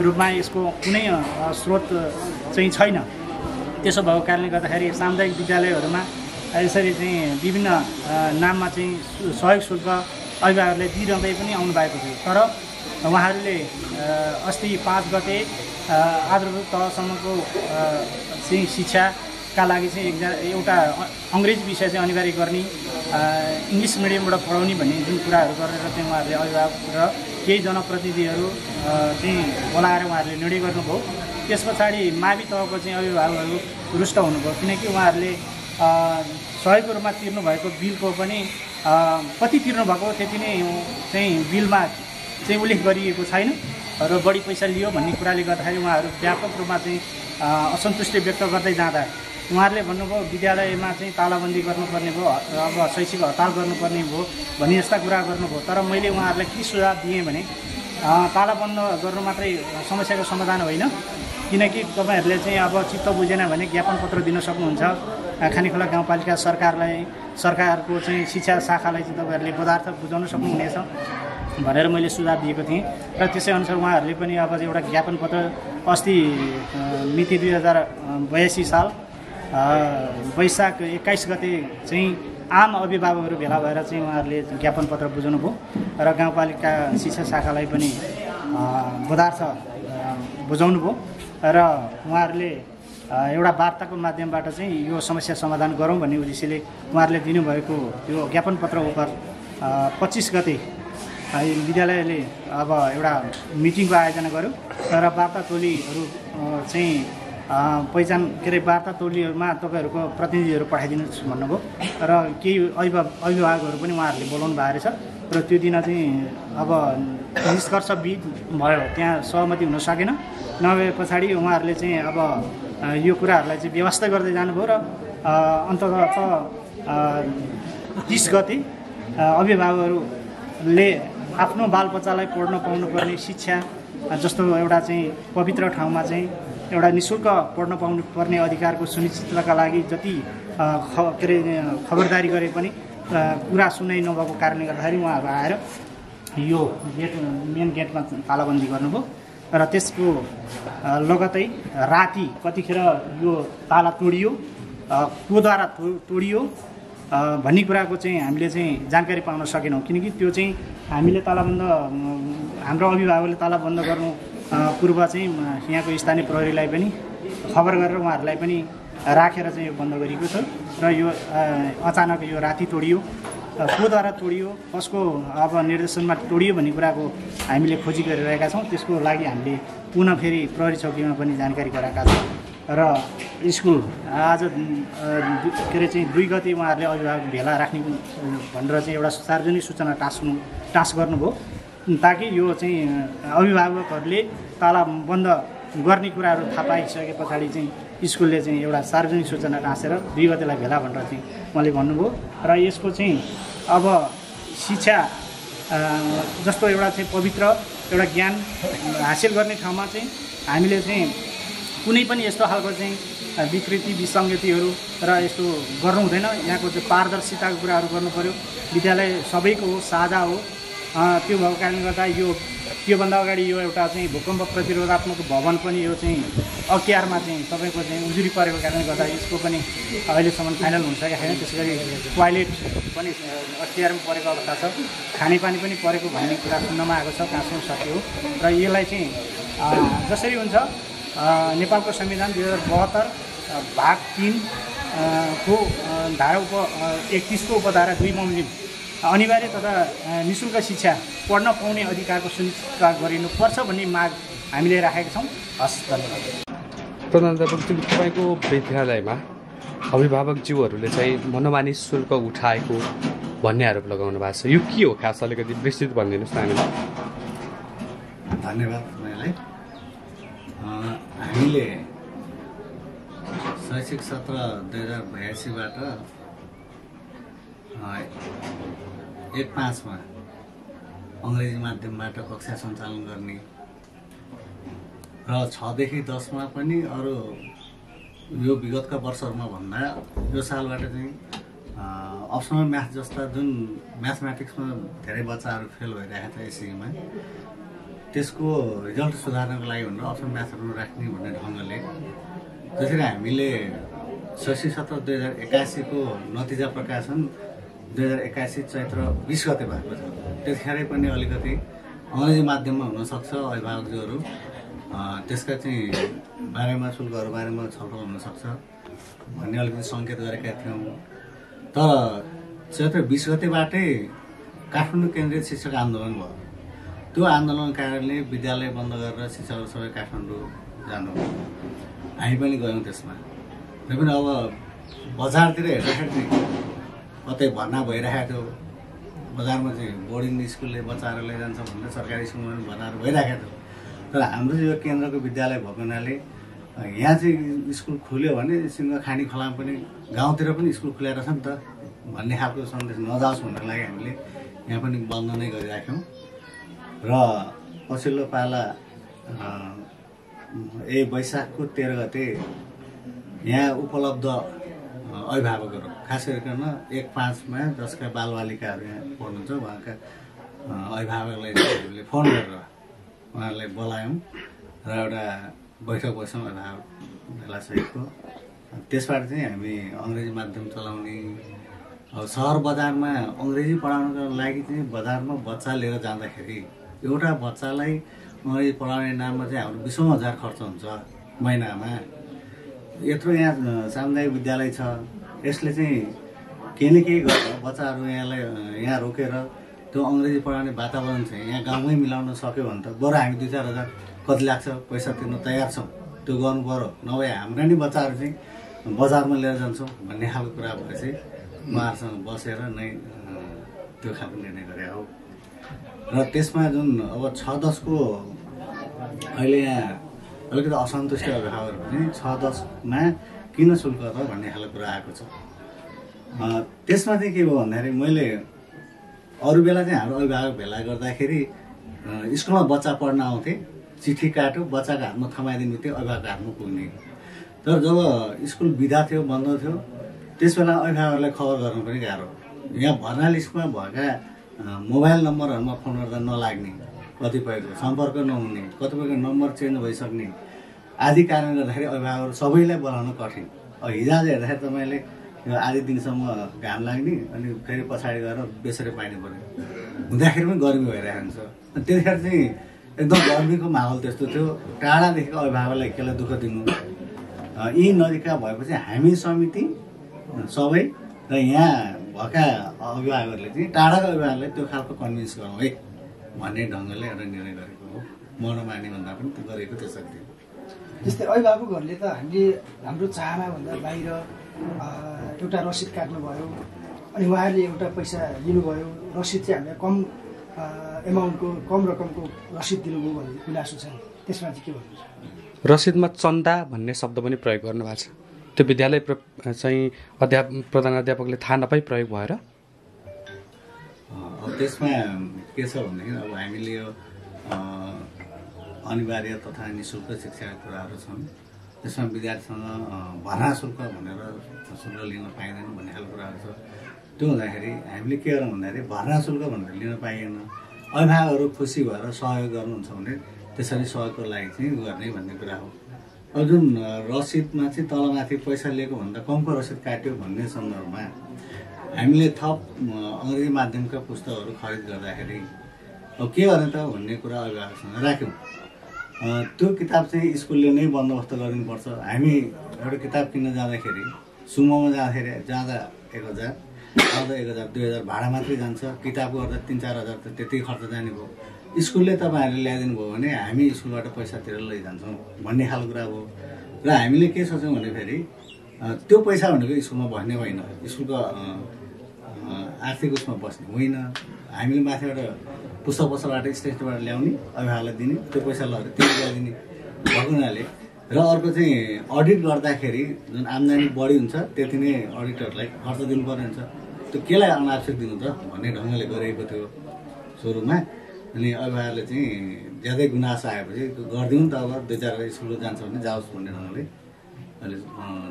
रूपमा यसको कुनै स्रोत चाहिँ छैन। त्यसो भएको कारणले गर्दाखेरि सामुदायिक विद्यालयहरूमा यसरी चाहिँ विभिन्न नाममा चाहिँ सहयोग शुल्क अभिभावकहरूले दिइरहँदै पनि आउनु भएको थियो। तर उहाँहरूले अस्ति 5 गते आधारभूत तहसम्मको चाहिँ शिक्षाका लागि चाहिँ एउटा अङ्ग्रेजी विषय चाहिँ अनिवार्य गर्ने, इङ्ग्लिस मिडियमबाट पढाउने भन्ने जुन कुराहरू गरेर चाहिँ उहाँहरूले अभिभावक र केही जनप्रतिनिधिहरू चाहिँ बोलाएर उहाँहरूले निर्णय गर्नुभयो। त्यस पछाडि मावि तहको चाहिँ अभिभावकहरू रुष्ट हुनुभयो किनकि उहाँहरूले सहयोगको रूपमा तिर्नुभएको बिलको पनि कति तिर्नुभएको त्यति नै चाहिँ बिलमा चाहिँ उल्लेख गरिएको छैन र बढी पैसा लियो भन्ने कुराले गर्दाखेरि उहाँहरू व्यापक रूपमा चाहिँ असन्तुष्टि व्यक्त गर्दै जाँदा उहाँहरूले भन्नुभयो विद्यालयमा चाहिँ तालाबन्दी गर्नुपर्ने भयो, अब शैक्षिक हडताल गर्नुपर्ने भयो भन्ने यस्ता कुरा गर्नुभयो। तर मैले उहाँहरूलाई के सुझाव दिएँ भने तालाबन्द गर्नु मात्रै समस्याको समाधान होइन, किनकि तपाईँहरूले चाहिँ अब चित्त बुझेन भने ज्ञापन पत्र दिन सक्नुहुन्छ खानीखोला गाउँपालिका सरकारको चाहिँ शिक्षा शाखालाई चाहिँ तपाईँहरूले पदार्थ बुझाउन सक्नुहुनेछ भनेर मैले सुझाव दिएको थिएँ र त्यसै अनुसार उहाँहरूले पनि अब एउटा ज्ञापन पत्र अस्ति मिति 2082 साल वैशाख 21 गते चाहिँ आम अभिभावकहरू भेला भएर चाहिँ उहाँहरूले ज्ञापन पत्र बुझाउनु भयो र गाउँपालिका शिक्षा शाखालाई पनि पदार्थ बुझाउनु भयो र उहाँहरूले एउटा वार्ताको माध्यमबाट चाहिँ यो समस्या समाधान गरौँ भन्ने उद्देश्यले उहाँहरूले दिनुभएको यो ज्ञापन पत्र उप 25 गते विद्यालयले अब एउटा मिटिङको आयोजना गर्यो र वार्ता टोलीहरू चाहिँ पहिचान के अरे वार्ता टोलीहरूमा तपाईँहरूको प्रतिनिधिहरू पठाइदिनुहोस् भन्नुभयो र केही अभिभावकहरू पनि उहाँहरूले बोलाउनु भएको रहेछ र त्यो दिन चाहिँ अब निष्कर्ष भयो, त्यहाँ सहमति हुन सकेन। नभए पछाडि उहाँहरूले चाहिँ अब यो कुराहरूलाई चाहिँ व्यवस्था गर्दै जानुभयो र अन्ततः 30 गते अभिभावकहरूले आफ्नो बालबच्चालाई पढ्न पाउनुपर्ने शिक्षा जस्तो एउटा चाहिँ पवित्र ठाउँमा चाहिँ एउटा निःशुल्क पढ्न पाउनुपर्ने अधिकारको सुनिश्चितताका लागि जति के अरे खबरदारी गरे पनि कुरा सुनाइ नभएको कारणले गर्दाखेरि उहाँहरू आएर यो गेट मेन गेटमा तालाबन्दी गर्नुभयो र त्यसको लगतै राति कतिखेर यो ताला तोडियो, कोद्वारा तोडियो भन्ने कुराको चाहिँ हामीले चाहिँ जानकारी पाउन सकेनौँ किनकि त्यो चाहिँ हामीले तालाबन्द हाम्रो अभिभावकले तालाबन्द गर्नु पूर्व चाहिँ यहाँको स्थानीय प्रहरीलाई पनि खबर गरेर उहाँहरूलाई पनि राखेर चाहिँ यो बन्द गरिएको छ र यो अचानक यो राति तोडियो, कोद्वारा तोडियो, कसको अब निर्देशनमा तोडियो भन्ने कुराको हामीले खोजी गरिरहेका छौँ। त्यसको लागि हामीले पुनः फेरि प्रहरी चौकीमा पनि जानकारी गराएका छौँ र स्कुल आज के अरे चाहिँ 2 गते उहाँहरूले अभिभावक भेला राख्ने भनेर चाहिँ एउटा सार्वजनिक सूचना टास गर्नुभयो ताकि यो चाहिँ अभिभावकहरूले तालाबन्द गर्ने कुराहरू थाहा पाइसके पछाडि चाहिँ स्कुलले चाहिँ एउटा सार्वजनिक सूचना टाँसेर 2 गतेलाई भेला भनेर चाहिँ उहाँले भन्नुभयो र यसको चाहिँ अब शिक्षा जस्तो एउटा चाहिँ पवित्र एउटा ज्ञान हासिल गर्ने ठाउँमा चाहिँ हामीले चाहिँ कुनै पनि यस्तो खालको चाहिँ विकृति विसङ्गतिहरू र यस्तो गर्नु हुँदैन। यहाँको चाहिँ पारदर्शिताको कुराहरू गर्नु पर्यो। विद्यालय सबैको हो, साझा हो। त्यो भएको कारणले गर्दा योभन्दा अगाडि यो एउटा चाहिँ भूकम्प प्रतिरोधात्मक भवन पनि यो चाहिँ अख्तियारमा चाहिँ तपाईँको चाहिँ उजुरी परेको कारणले गर्दा यसको पनि अहिलेसम्म फाइनल हुन सकेको छैन। त्यसै गरी टोयलेट पनि अख्तियारमा परेको अवस्था छ, खानेपानी पनि परेको भन्ने कुरा सुन्नमा आएको छ, कहाँसम्म सक्यो र यसलाई चाहिँ जसरी हुन्छ नेपालको संविधान 2072 भाग 3 को धारा 31 को उपधारा 2 बमोजिम अनिवार्य तथा निःशुल्क शिक्षा पढ्न पाउने अधिकारको सुनिश्चित गरिनुपर्छ भन्ने माग हामीले राखेका छौँ। हस्, धन्यवाद। प्रधानोपाध्याय, तपाईँको विद्यालयमा अभिभावकज्यूहरूले चाहिँ मनोमानी शुल्क उठाएको भन्ने आरोप लगाउनु भएको छ, यो के हो खास? अलिकति विस्तृत भनिदिनुहोस् न हामीलाई। धन्यवाद। तपाईँलाई हामीले शैक्षिक सत्र 2082बाट 1-5 मा अङ्ग्रेजी माध्यमबाट कक्षा सञ्चालन गर्ने र 6 देखि 10 मा पनि अरू यो विगतका वर्षहरूमा भन्दा यो सालबाट चाहिँ अप्सनल म्याथ जस्ता जुन म्याथमेटिक्समा धेरै बच्चाहरू फेल भइरहेको छ एससीमा त्यसको रिजल्ट सुधार्नको लागि भनेर अप्सनल म्याथहरू राख्ने भन्ने ढङ्गले जसरी हामीले 2081 को नतिजा प्रकाशन 2081 चैत्र 20 गते भएको छ। त्यतिखेरै पनि अलिकति अङ्ग्रेजी माध्यममा हुनसक्छ, अभिभावकज्यूहरू त्यसका चाहिँ बारेमा शुल्कहरू बारेमा छलफल हुनसक्छ भन्ने अलिकति सङ्केत गरेका थियौँ। तर चैत्र 20 गतेबाटै काठमाडौँ केन्द्रित शिक्षक आन्दोलन भयो। त्यो आन्दोलन कारणले विद्यालय बन्द गरेर शिक्षकहरू सबै काठमाडौँ जानुभयो। हामी पनि गयौँ त्यसमा। र पनि अब बजारतिर हेर्दाखेरि चाहिँ कतै भर्ना भइरहेको थियो, बजारमा चाहिँ बोर्डिङ स्कुलले बच्चाहरू लैजान्छ भनेर सरकारी स्कुलमा पनि भर्नाहरू भइरहेको थियो। तर हाम्रो यो केन्द्रको विद्यालय भएको हुनाले यहाँ चाहिँ स्कुल खुल्यो भने सिंहखानी खोलामा पनि गाउँतिर पनि स्कुल खुलेर छ नि त भन्ने खालको सन्देश नजाओस् भन्नको लागि हामीले यहाँ पनि बन्द नै गरिराख्यौँ। र पछिल्लो पाला वैशाखको 13 गते यहाँ उपलब्ध अभिभावकहरू खास गरिकन 1-5 मा जसका बालबालिकाहरू यहाँ पढ्नुहुन्छ उहाँका अभिभावकलाई हामीले फोन गरेर उहाँहरूलाई बोलायौँ र एउटा बैठक बस्यौँ अभिभावक भेलासहितको। त्यसबाट चाहिँ हामी अङ्ग्रेजी माध्यम चलाउने अब सहर बजारमा अङ्ग्रेजी पढाउनको लागि चाहिँ बजारमा बच्चा लिएर जाँदाखेरि एउटा बच्चालाई अङ्ग्रेजी पढाउने नाममा चाहिँ हाम्रो 20,000 खर्च हुन्छ महिनामा। यत्रो यहाँ सामुदायिक विद्यालय छ, यसले चाहिँ केही न केही गरेर बच्चाहरू यहाँ रोकेर त्यो अङ्ग्रेजी पढाउने वातावरण चाहिँ यहाँ गाउँमै मिलाउन सक्यो भने त बरु हामी 2-4 हजार कति लाग्छ पैसा तिर्न तयार छौँ, त्यो गर्नु पर्यो। नभए हाम्रा नि बच्चाहरू चाहिँ बजारमा लिएर जान्छौँ भन्ने खालको कुरा भए चाहिँ उहाँहरूसँग बसेर नै त्यो खालको निर्णय गरे हो। र त्यसमा जुन अब 6-10 को अहिले यहाँ अलिकति असन्तुष्ट अभिभावकहरू पनि 6-10 मा किन शुल्क त भन्ने खालको कुरा आएको छ। त्यसमा चाहिँ के भयो भन्दाखेरि मैले अरू बेला चाहिँ हाम्रो अभिभावक भेला गर्दाखेरि स्कुलमा बच्चा पढ्न आउँथे, चिठी काट्यो बच्चाको हातमा थमाइदिने बित्तिकै अभिभावकको हातमा पुग्ने। तर जब स्कुल बिदा थियो, बन्द थियो, त्यस बेला अभिभावकहरूलाई खबर गर्नु पनि गाह्रो। यहाँ भर्ना लिस्टमा भएका मोबाइल नम्बरहरूमा फोन गर्दा नलाग्ने, कतिपयको सम्पर्क नहुने, कतिपयको नम्बर चेन्ज भइसक्ने आदि कारणले गर्दाखेरि अभिभावकहरू सबैलाई बोलाउन कठिन। हिजो हेर्दाखेरि तपाईँले आधी दिनसम्म घाम लाग्ने अनि फेरि पछाडि गएर बेसरी पाइनु पऱ्यो, हुँदाखेरि पनि गर्मी भइरहेको हुन्छ। त्यतिखेर चाहिँ एकदम गर्मीको माहौल त्यस्तो थियो। टाढादेखिको अभिभावकलाई एकलाई दुःख दिनु, यी नजिकका भएपछि हामी समिति सबै र यहाँ भएका अभिभावकहरूले चाहिँ टाढाको अभिभावकलाई त्यो खालको कन्भिन्स गरौँ है भन्ने ढङ्गले एउटा निर्णय गरेको हो। मनमानी भन्दा पनि त्यो गरेको त्यसरी थियो। जस्तै अभिभावकहरूले त हाम्रो चाहना भन्दा बाहिर एउटा रसिद काट्नुभयो, अनि उहाँहरूले एउटा पैसा लिनुभयो, रसिद चाहिँ हामीलाई कम एमाउन्टको कम रकमको रसिद दिनुभयो भन्ने गुनासो छ। त्यसमा चाहिँ के भन्नुहुन्छ? रसिदमा चन्दा भन्ने शब्द पनि प्रयोग गर्नुभएको छ। त्यो विद्यालय चाहिँ प्रधानाध्यापकले थाहा नपाई प्रयोग भएर अब त्यसमा के छ भनेदेखि अब हामीले यो अनिवार्य तथा निःशुल्क शिक्षाका कुराहरू छन्। त्यसमा विद्यार्थीसँग भर्ना शुल्क भनेर शुल्क लिन पाइँदैन भन्ने खालको कुराहरू छ। त्यो हुँदाखेरि हामीले के गरौँ भन्दाखेरि भर्ना शुल्क भनेर लिन पाइएन, अभिभावकहरू खुसी भएर सहयोग गर्नुहुन्छ भने त्यसरी सहयोगको लागि चाहिँ गर्ने भन्ने कुरा हो। अब जुन रसिदमा चाहिँ तलमाथि पैसा लिएको भन्दा कमको रसिद काट्यो भन्ने सन्दर्भमा हामीले थप अङ्ग्रेजी माध्यमका पुस्तकहरू खरिद गर्दाखेरि अब के गर्ने त भन्ने कुरा अभिभावकसँग राख्यौँ। त्यो किताब चाहिँ स्कुलले नै बन्दोबस्त गरिदिनुपर्छ। हामी एउटा किताब किन्न जाँदाखेरि सुमोमा जाँदा 1,000, आउँदा 1,000, 2,000 भाडा मात्रै जान्छ। किताबको गर्दा 3-4 हजार त त्यति खर्च जाने भयो। स्कुलले तपाईँहरूले ल्याइदिनु भयो भने हामी स्कुलबाट पैसा तिरेर लैजान्छौँ भन्ने खालको कुरा हो। र हामीले के सोच्यौँ भने फेरि त्यो पैसा भनेको स्कुलमा बस्ने होइन, स्कुलको आर्थिक उसमा बस्ने होइन। हामीले माथिबाट पुस्तक पसलबाट स्टेसनबाट ल्याउने, अभिभावकलाई दिने, त्यो पैसा लगेर त्यो ल्याइदिने भएको हुनाले। र अर्को चाहिँ अडिट गर्दाखेरि जुन आम्दानी बढी हुन्छ त्यति नै अडिटरलाई खर्च दिनुपर्ने हुन्छ। त्यो केलाई अनावश्यक दिनु त भन्ने ढङ्गले गरिएको थियो सुरुमा। अनि अभिभावकले चाहिँ ज्यादै गुनासो आएपछि गरिदिउँ त अब 2-4 स्कुल जान्छ भने जाओस् भन्ने ढङ्गले अहिले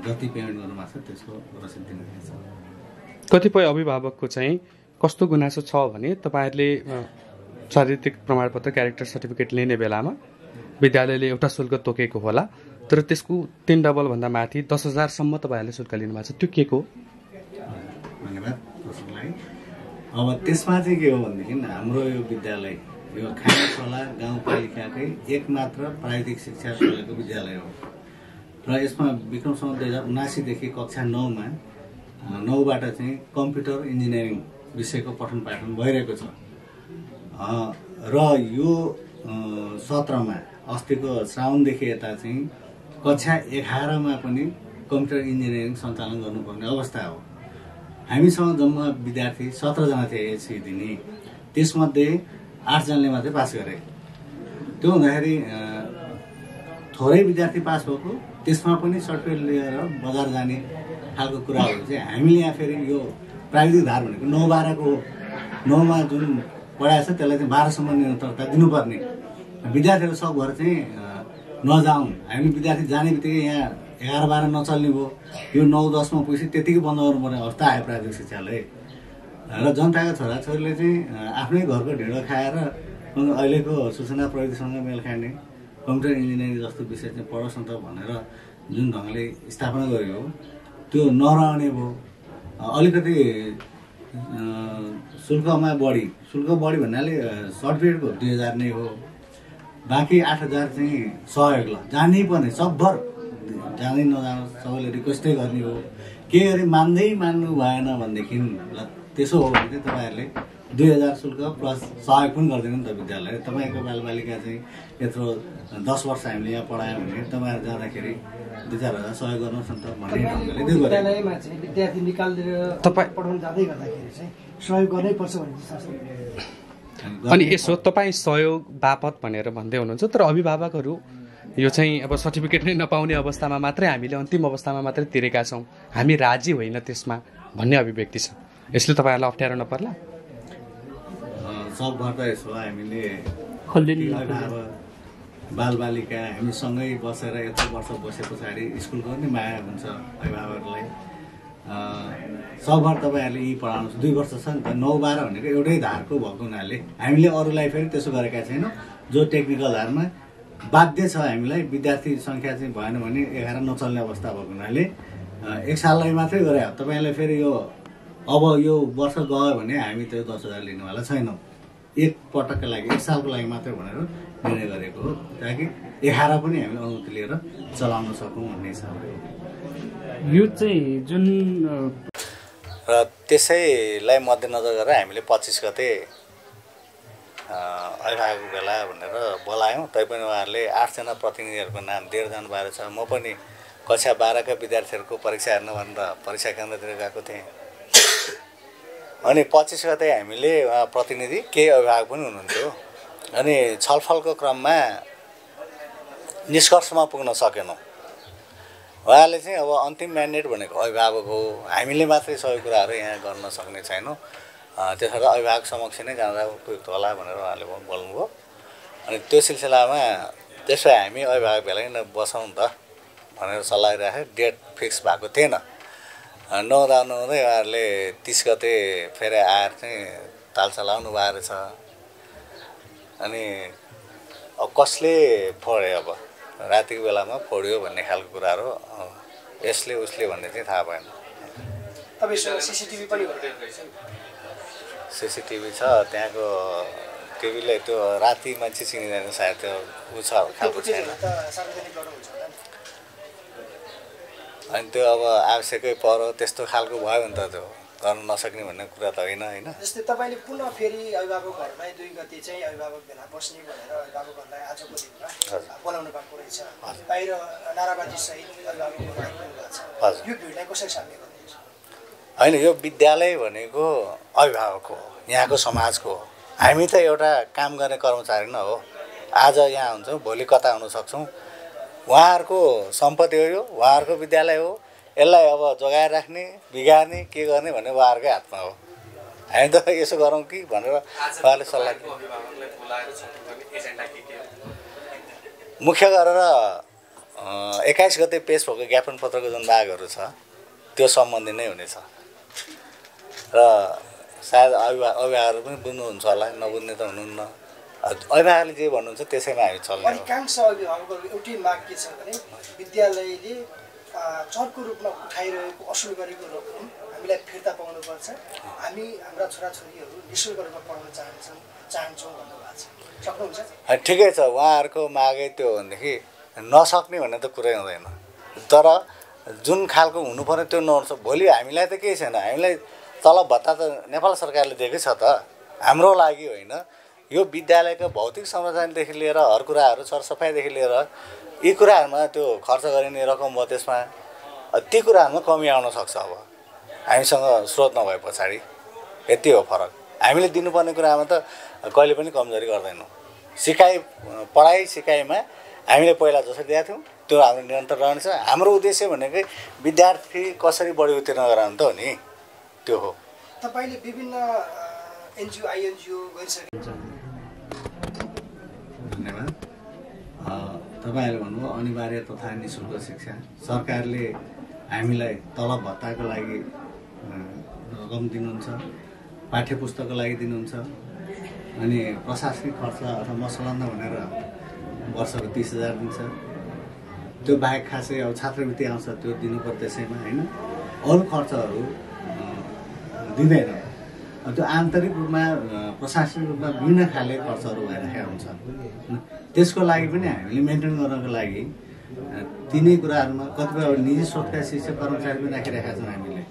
जति पेमेन्ट गर्नुभएको छ त्यसको रसिद दिनुपर्छ। कतिपय अभिभावकको चाहिँ कस्तो गुनासो छ भने तपाईँहरूले चारित्रिक प्रमाणपत्र क्यारेक्टर सर्टिफिकेट लिने बेलामा विद्यालयले एउटा शुल्क तोकेको होला, तर त्यसको 3 डबलभन्दा माथि 10,000सम्म तपाईँहरूले शुल्क लिनुभएको छ, त्यो के को? धन्यवाद प्रश्नलाई। अब त्यसमा चाहिँ के हो भनेदेखि हाम्रो यो विद्यालय यो खानाखोला गाउँपालिकाकै एकमात्र प्राविधिक शिक्षा शैलीको विद्यालय हो र यसमा विक्रम सम्वत 2079 देखि कक्षा 9मा 9बाट चाहिँ कम्प्युटर इन्जिनियरिङ विषयको पठन पाठन भइरहेको छ र यो सत्रमा अस्तिको श्रावणदेखि यता चाहिँ कक्षा 11मा पनि कम्प्युटर इन्जिनियरिङ सञ्चालन गर्नुपर्ने अवस्था हो। हामीसँग जम्मा विद्यार्थी 17 जना थिए एचसी दिने, त्यसमध्ये 8 जनाले मात्रै पास गरे। त्यो हुँदाखेरि थोरै विद्यार्थी पास भएको, त्यसमा पनि सर्टिफिकेट लिएर बजार जाने खालको कुराहरू चाहिँ हामीले यहाँ फेरि यो प्राविधिक धार भनेको 9-12को 9मा जुन पढाएको छ त्यसलाई चाहिँ 12सम्म निरन्तरता दिनुपर्ने। विद्यार्थीहरू सब भएर चाहिँ नजाउन्, हामी विद्यार्थी जाने बित्तिकै यहाँ 11-12 नचल्ने भयो, यो 9-10मा पुगेपछि त्यतिकै बन्द गर्नुपर्ने अवस्था आयो प्राविधिक शिक्षाले। र जनताका छोराछोरीले चाहिँ आफ्नै घरको ढिँडो खाएर अहिलेको सूचना प्रविधिसँग मेल खाने कम्प्युटर इन्जिनियरिङ जस्तो विषय चाहिँ पढोस् न त भनेर जुन ढङ्गले स्थापना गरियो त्यो नरहने भयो। अलिकति शुल्कमा बढी, शुल्क बढी भन्नाले सर्टिफिकेटको 2,000 नै हो, बाँकी 8,000 चाहिँ सहयोग ल जानै पर्ने सबभर जाँदै नजानु सबैले रिक्वेस्टै गर्ने हो। के गरी मान्नु भएन भनेदेखि ल त्यसो हो भने चाहिँ तपाईँहरूले 2,000 शुल्क प्लस सहयोग पनि गर्दैन नि त विद्यालय। तपाईँको बालबालिका चाहिँ यत्रो 10 वर्ष हामीले यहाँ पढायो भने तपाईँहरू जाँदाखेरि 2,000 सहयोग गर्नुहोस् न त भन्ने ढङ्गले त्यो गरे। विद्यालयमा चाहिँ विद्यार्थी निकालेर तपाईँ पढाउन जाँदै गर्दाखेरि चाहिँ सहयोग गर्नै पर्छ भन्ने शासन। अनि यसो तपाईँ सहयोग बापत भनेर भन्दै हुनुहुन्छ, तर अभिभावकहरू यो चाहिँ अब सर्टिफिकेट नै नपाउने अवस्थामा मात्रै हामीले अन्तिम अवस्थामा मात्रै तिरेका छौँ, हामी राजी होइन त्यसमा भन्ने अभिव्यक्ति छ। यसले तपाईँहरूलाई अप्ठ्यारो नपर्ला? सबभर त यसो हामीले बालबालिका हामीसँगै बसेर यत्रो वर्ष बसे पछाडि स्कुलको पनि माया हुन्छ अभिभावकहरूलाई। सबभर तपाईँहरूले यी पढाउनुहोस्, 2 वर्ष छ नि त, 9-12 भनेको एउटै धारको भएको हुनाले हामीले अरूलाई फेरि त्यसो गरेका छैनौँ। जो टेक्निकल धारमा बाध्य छ हामीलाई, विद्यार्थी सङ्ख्या चाहिँ भएन भने 11 नचल्ने अवस्था भएको हुनाले 1 साललाई मात्रै गरे। तपाईँलाई फेरि यो अब यो वर्ष गयो भने हामी त्यो 10,000 लिनेवाला छैनौँ, एक पटकका लागि 1 सालको लागि मात्रै भनेर निर्णय गरेको हो, ताकि 11 पनि हामीले अनुमति लिएर चलाउन सकौँ भन्ने हिसाबले। यो चाहिँ जुन र त्यसैलाई मध्यनजर गरेर हामीले 25 गते अभिभावक भेला भनेर बोलायौँ। तैपनि उहाँहरूले 8 जना प्रतिनिधिहरूको नाम दिएर जानुभएको छ। म पनि कक्षा 12का विद्यार्थीहरूको परीक्षा हेर्न भनेर परीक्षा केन्द्रतिर गएको थिएँ। अनि 25 गते हामीले उहाँ प्रतिनिधि केही अभिभावक पनि हुनुहुन्थ्यो। अनि छलफलको क्रममा निष्कर्षमा पुग्न सकेनौँ। उहाँले चाहिँ अब अन्तिम म्यान्डेट भनेको अभिभावक हो, हामीले मात्रै सबै कुराहरू यहाँ गर्न सक्ने छैनौँ, त्यसबाट अभिभावक समक्ष नै जाँदा उपयुक्त होला भनेर उहाँले बोल्नुभयो। अनि त्यो सिलसिलामा त्यसो हामी अभिभावक भेलै न बसौँ त भनेर सल्लाह राखे। डेट फिक्स भएको थिएन। नहुँदा उहाँहरूले 30 गते फेरि आएर चाहिँ ताल चलाउनु भएको रहेछ। अनि अब कसले फोड्यो, अब रातिको बेलामा फोड्यो भन्ने खालको कुराहरू यसले उसले भन्ने चाहिँ थाहा भएन। तपाईँसँग सिसिटिभी पनि सिसिटिभी छ, त्यहाँको टिभीले त्यो राति मान्छे चिनिँदैन सायद, त्यो ऊ छ खालको छैन। अनि त्यो अब आवश्यकै पऱ्यो त्यस्तो खालको भयो भने त त्यो गर्न नसक्ने भन्ने कुरा त होइन होइन। जस्तै तपाईँले पुनः फेरि अभिभावकहरूलाई 2 गते चाहिँ अभिभावक भेला बस्ने भनेर अभिभावकहरूलाई आजको दिनमा बोलाउनु भएको रहेछ। बाहिर नाराबाजी सहित अभिभावकहरू आइपुग्नु छ। यो भिडलाई कसरी सामना गर्नुहुन्छ? होइन, यो विद्यालय भनेको अभिभावक हो, यहाँको समाजको हो। हामी त एउटा काम गर्ने कर्मचारी न हो। आज यहाँ हुन्छौँ, भोलि कता हुन सक्छौँ। उहाँहरूको सम्पत्ति हो, यो उहाँहरूको विद्यालय हो। यसलाई अब जोगाएर राख्ने, बिगार्ने, के गर्ने भन्ने उहाँहरूकै हातमा हो। हामी त यसो गरौँ कि भनेर उहाँले सल्लाह मुख्य गरेर 21 गते पेश भएको ज्ञापन पत्रको जुन मागहरू छ त्यो सम्बन्धी नै हुनेछ र सायद अभिभावकहरू पनि बुझ्नुहुन्छ होला, नबुझ्ने त हुनुहुन्न। अभिभावकले जे भन्नुहुन्छ त्यसैमा हामी चल्ने। अधिकांश अभिभावकहरूको एउटै माग के छ भने विद्यालयले चर्को रूपमा उठाइरहेको असुल गरेको रकम हामीलाई फिर्ता पाउनुपर्छ, हामी हाम्रा छोराछोरीहरू निःशुल्क रूपमा पढ्न चाहन्छौँ भन्नुभएको छ। सक्नुहुन्छ? ठिकै छ, उहाँहरूको मागै त्यो हो भनेदेखि नसक्ने भन्ने त कुरै हुँदैन, तर जुन खालको हुनुपर्ने त्यो नहुन्छ। भोलि हामीलाई त केही छैन, हामीलाई तलब भत्ता त नेपाल सरकारले दिएकै छ त, हाम्रो लागि होइन। यो विद्यालयको भौतिक संरचनादेखि लिएर हर कुराहरू सरसफाइदेखि लिएर यी कुराहरूमा त्यो खर्च गरिने रकम भयो, त्यसमा ती कुराहरूमा कमी आउन सक्छ। अब हामीसँग स्रोत नभए पछाडि यति हो फरक। हामीले दिनुपर्ने कुरामा त कहिले पनि कमजोरी गर्दैनौँ। पढाइ सिकाइमा हामीले पहिला जसरी दिएका थियौँ त्यो हाम्रो निरन्तर रहन्छ। हाम्रो उद्देश्य भनेकै विद्यार्थी कसरी बढी उत्तीर्ण गराउनु त हो नि, त्यो हो। तपाईँले विभिन्न एनजिओ आइएनजिओ गरिसकेको धन्यवाद। तपाईँहरूले भन्नुभयो अनिवार्य तथा निःशुल्क शिक्षा। सरकारले हामीलाई तलब भत्ताको लागि रकम दिनुहुन्छ, पाठ्य पुस्तकको लागि दिनुहुन्छ, अनि प्रशासनिक खर्च अथवा मसलन्दा भनेर वर्षको 30,000 दिन्छ। त्यो बाहेक खासै अब छात्रवृत्ति आउँछ त्यो दिनुपर्छ त्यसैमा होइन, अरू खर्चहरू दिँदैन। त्यो आन्तरिक रूपमा प्रशासनिक रूपमा विभिन्न खाले खर्चहरू भइरहेका हुन्छ। त्यसको लागि पनि हामीले मेन्टेन गर्नको लागि तिनै कुराहरूमा कतिपय निजी स्रोतका शिक्षक कर्मचारी पनि राखिरहेका छौँ हामीले।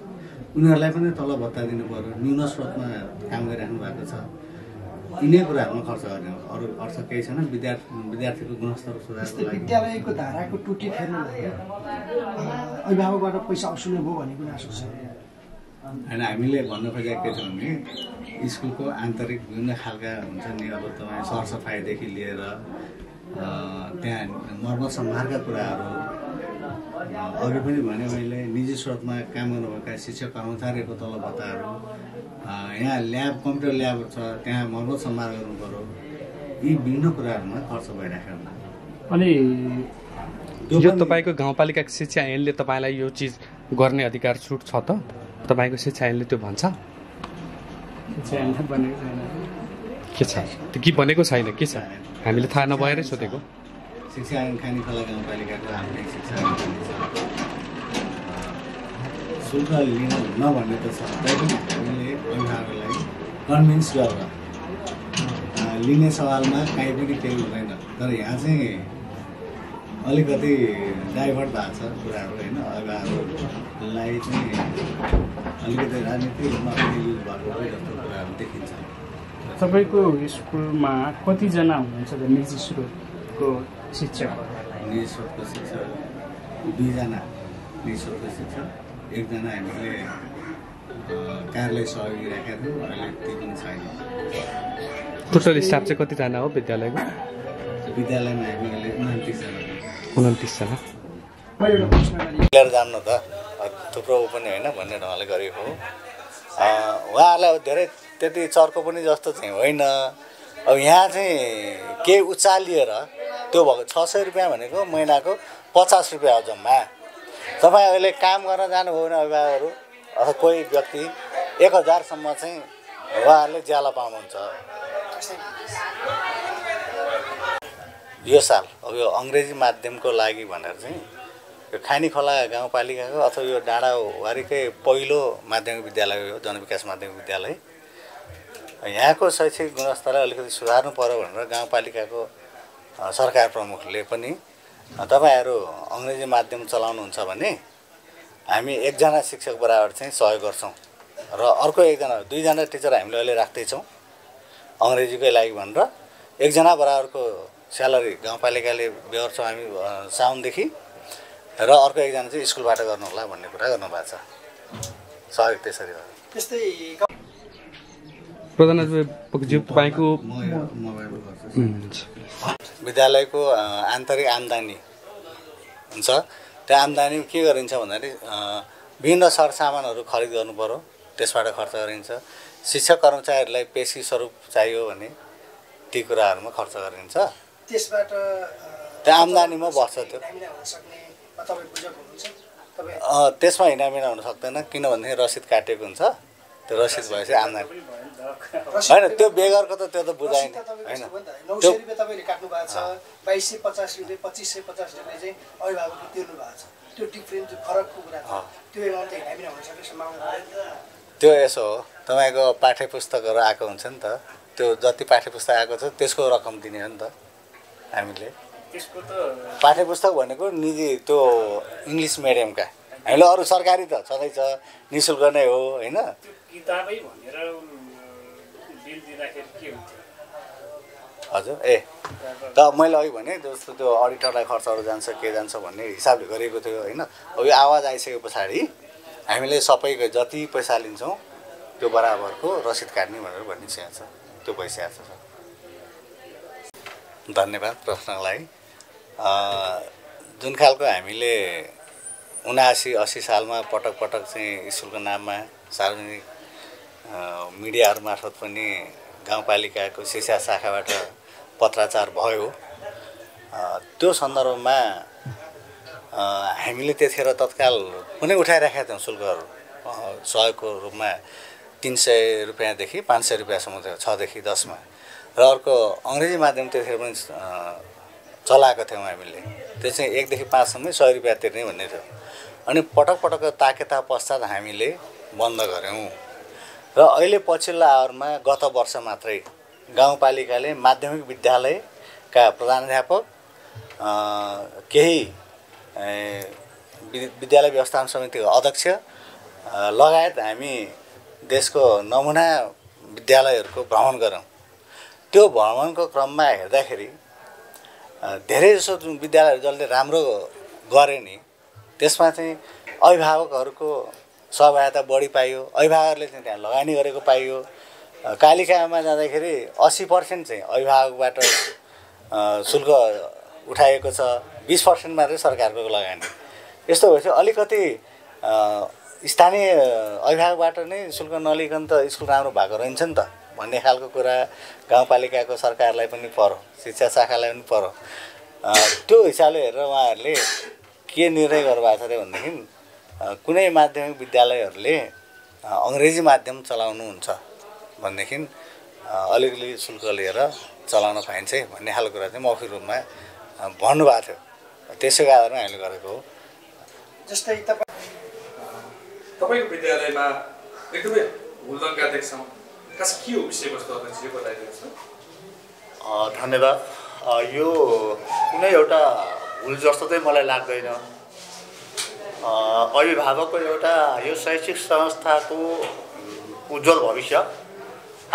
उनीहरूलाई पनि तलब भत्ता दिनु पर्यो, न्यून स्रोतमा काम गरिराख्नु भएको छ। यिनै कुराहरूमा खर्च गर्ने हो, अरू खर्च केही छैन। विद्यार्थीको गुणस्तर सुधार्नको लागि विद्यालयको धाराको टुटी फेर्नलाई अभिभावकबाट पैसा असुल्नु भयो भन्ने गुनासो छ होइन। हामीले भन्न खोजेको के छ भने स्कुलको आन्तरिक विभिन्न खालका हुन्छ नि, अब तपाईँ सरसफाइदेखि लिएर त्यहाँ मर्मत सम्हारका कुराहरू, अघि पनि भने मैले निजी स्रोतमा काम गर्नुभएका शिक्षक कर्मचारीहरूको तलब भत्ताहरू, यहाँ ल्याब कम्प्युटर ल्याब छ त्यहाँ मर्मत सम्हार गर्नु पर्यो, यी विभिन्न कुराहरूमा खर्च भइरहेको हुन्छ। अनि यो तपाईँको गाउँपालिका शिक्षा ऐनले तपाईँलाई यो चिज गर्ने अधिकार छुट छ त? तपाईँको शिक्षा ऐनले त्यो भन्छ? के छ त्यो के भनेको छैन, के छ हामीले थाहा नभएरै सोधेको। शिक्षा ऐन खानीखोला गाउँपालिकाको हाम्रो शिक्षा ऐन शुल्क लिन नभन्ने त छ, तैपनि हामीले अभिभावकलाई कन्भिन्स गरेर लिने सवालमा काहीँ पनि केही हुँदैन। तर यहाँ चाहिँ अलिकति डाइभर्ट भएको छ कुराहरू होइन। अभिभावकलाई चाहिँ अलिकति राजनीतिक रूपमा पनि युज भएको जस्तो कुराहरू देखिन्छ। तपाईँको स्कुलमा कतिजना हुनुहुन्छ त निजी स्रोतको शिक्षक? निजी स्रोतको शिक्षक 2 जना निजी स्रोतको शिक्षक, 1 जना हामीले कार्यालय सहयोगी राखेका थियौँ, अहिले त्यो पनि छैन। टोटल स्टाफ चाहिँ कतिजना हो विद्यालयको? विद्यालयमा हामीले 29 जना। 29 जना लिएर जानु त थुप्रो पनि होइन भन्ने ढङ्गले गरेको हो। उहाँहरूलाई अब धेरै त्यति चर्को पनि जस्तो चाहिँ होइन। अब यहाँ चाहिँ केही उचालिएर त्यो भएको 600 रुपियाँ भनेको महिनाको 50 रुपियाँ हो जम्मा। तपाईँ अहिले काम गर्न जानुभयो भने अभिभावकहरू अथवा कोही व्यक्ति 1000सम्म चाहिँ उहाँहरूले ज्याला पाउनुहुन्छ। यो साल अब यो अङ्ग्रेजी माध्यमको लागि भनेर चाहिँ यो खानीखोला गाउँपालिकाको अथवा यो डाँडावारीकै पहिलो माध्यमिक विद्यालय हो, जनविकास माध्यमिक विद्यालय। यहाँको शैक्षिक गुणस्तरलाई अलिकति सुधार्नु पर्यो भनेर गाउँपालिकाको सरकार प्रमुखले पनि तपाईँहरू अङ्ग्रेजी माध्यम चलाउनुहुन्छ भने हामी 1 जना शिक्षक बराबर चाहिँ सहयोग गर्छौँ र अर्को 1 जना 2 जना टिचर हामीले अहिले राख्दैछौँ अङ्ग्रेजीकै लागि भनेर 1 जना बराबरको स्यालेरी गाउँपालिकाले बेहोर्छौँ हामी साउनदेखि, र अर्को 1 जना चाहिँ स्कुलबाट गर्नु होला भन्ने कुरा गर्नुभएको छ। सहयोग त्यसरी हो। त्यस्तै प्रधानज्यू तपाईँको विद्यालयको आन्तरिक आम्दानी हुन्छ, त्यो आम्दानी के गरिन्छ भन्दाखेरि विभिन्न सरसामानहरू खरिद गर्नु पर्यो, त्यसबाट खर्च गरिन्छ। शिक्षक कर्मचारीहरूलाई पेशी स्वरूप चाहियो भने ती कुराहरूमा खर्च गरिन्छ। त्यसबाट त्यो आम्दानीमा बस्छ त्यो हिनामिना हुन सक्ने वा तपाईँ बुझक हुनुहुन्छ तपाईँ त्यसमा हिनामिना हुन सक्दैन किनभनेदेखि रसिद काटेको हुन्छ त्यो रसिद भएपछि आम्दानी होइन त्यो बेगरको त त्यो त बुझाएन होइन 900 रुपियाँ तपाईँले काट्नु भएको छ 2250 रुपियाँ 2550 रुपियाँ चाहिँ अभिभावकले तिर्नु भएको छ त्यो डिफ्रेन्ट फरकको कुरा छ त्यो एमाउन्ट त हिनामिना हुन सक्ने सम्भावना त्यो यसो हो तपाईँको पाठ्यपुस्तकहरू आएको हुन्छ नि त त्यो जति पाठ्यपुस्तक आएको छ त्यसको रकम दिने हो नि त हामीले पाठ्यपुस्तक भनेको निजी त्यो इङ्ग्लिस मिडियमका हामीले अरू सरकारी त छँदैछ नि शुल्क नै हो होइन किताबै भनेर बिल दिँदाखेरि के हुन्थ्यो हजुर त मैले अघि भने जस्तो त्यो अडिटरलाई खर्चहरू जान्छ के जान्छ भन्ने हिसाबले गरेको थियो होइन अब यो आवाज आइसके पछाडि हामीले सबैको जति पैसा लिन्छौँ त्यो बराबरको रसिद काट्ने भनेर भनिसकेको छ त्यो भइसकेको छ धन्यवाद प्रश्नलाई जुन खालको हामीले 79-80 सालमा पटक पटक चाहिँ स्कुलको नाममा सार्वजनिक मिडियाहरू मार्फत पनि गाउँपालिकाको शिक्षा शाखाबाट पत्राचार भयो त्यो सन्दर्भमा हामीले त्यतिखेर तत्काल कुनै उठाइराखेका थियौँ शुल्कहरू सहयोगको रूपमा 300 रुपियाँदेखि 500 रुपियाँसम्म थियो 6 देखि 10 मा र अर्को अङ्ग्रेजी माध्यम त्यतिखेर पनि चलाएको थियौँ हामीले त्यो चाहिँ 1 देखि 5 सम्म 100 रुपियाँ तिर्ने भन्ने थियो अनि पटक पटक ताकेता पश्चात हामीले बन्द गऱ्यौँ र अहिले पछिल्लो आवरमा गत वर्ष मात्रै गाउँपालिकाले माध्यमिक विद्यालयका प्रधानाध्यापक केही विद्यालय व्यवस्थापन समितिको अध्यक्ष लगायत हामी देशको नमुना विद्यालयहरूको भ्रमण गरौँ त्यो भ्रमणको क्रममा हेर्दाखेरि धेरैजसो जुन विद्यालयहरू जसले राम्रो गरे नि त्यसमा चाहिँ अभिभावकहरूको सहभागिता बढी पाइयो अभिभावकहरूले चाहिँ त्यहाँ लगानी गरेको पाइयो कालिकामा जाँदाखेरि 80% चाहिँ अभिभावकबाट शुल्क उठाएको छ 20% मात्रै सरकारको लगानी यस्तो भएपछि अलिकति स्थानीय अभिभावकबाट नै शुल्क नलिकन त स्कुल राम्रो भएको रहन्छ नि त भन्ने खालको कुरा गाउँपालिकाको सरकारलाई पनि पर्यो शिक्षा शाखालाई पनि पर्यो त्यो हिसाबले हेरेर उहाँहरूले के निर्णय गर्नुभएको छ भनेदेखि कुनै माध्यमिक विद्यालयहरूले अङ्ग्रेजी माध्यम चलाउनुहुन्छ भनेदेखि अलिकति शुल्क लिएर चलाउन पाइन्छ भन्ने खालको कुरा चाहिँ मौखिक रूपमा भन्नुभएको थियो त्यसैको आधारमा हामीले गरेको हो जस्तै तपाईँको विद्यालयमा एकदमै हुलदङ्गा देख्छौँ खास के हो विषयवस्तु अध्यक्ष बताइदिनुहोस् न धन्यवाद यो कुनै एउटा भुल जस्तो चाहिँ मलाई लाग्दैन अभिभावकको एउटा यो शैक्षिक संस्थाको उज्जवल भविष्य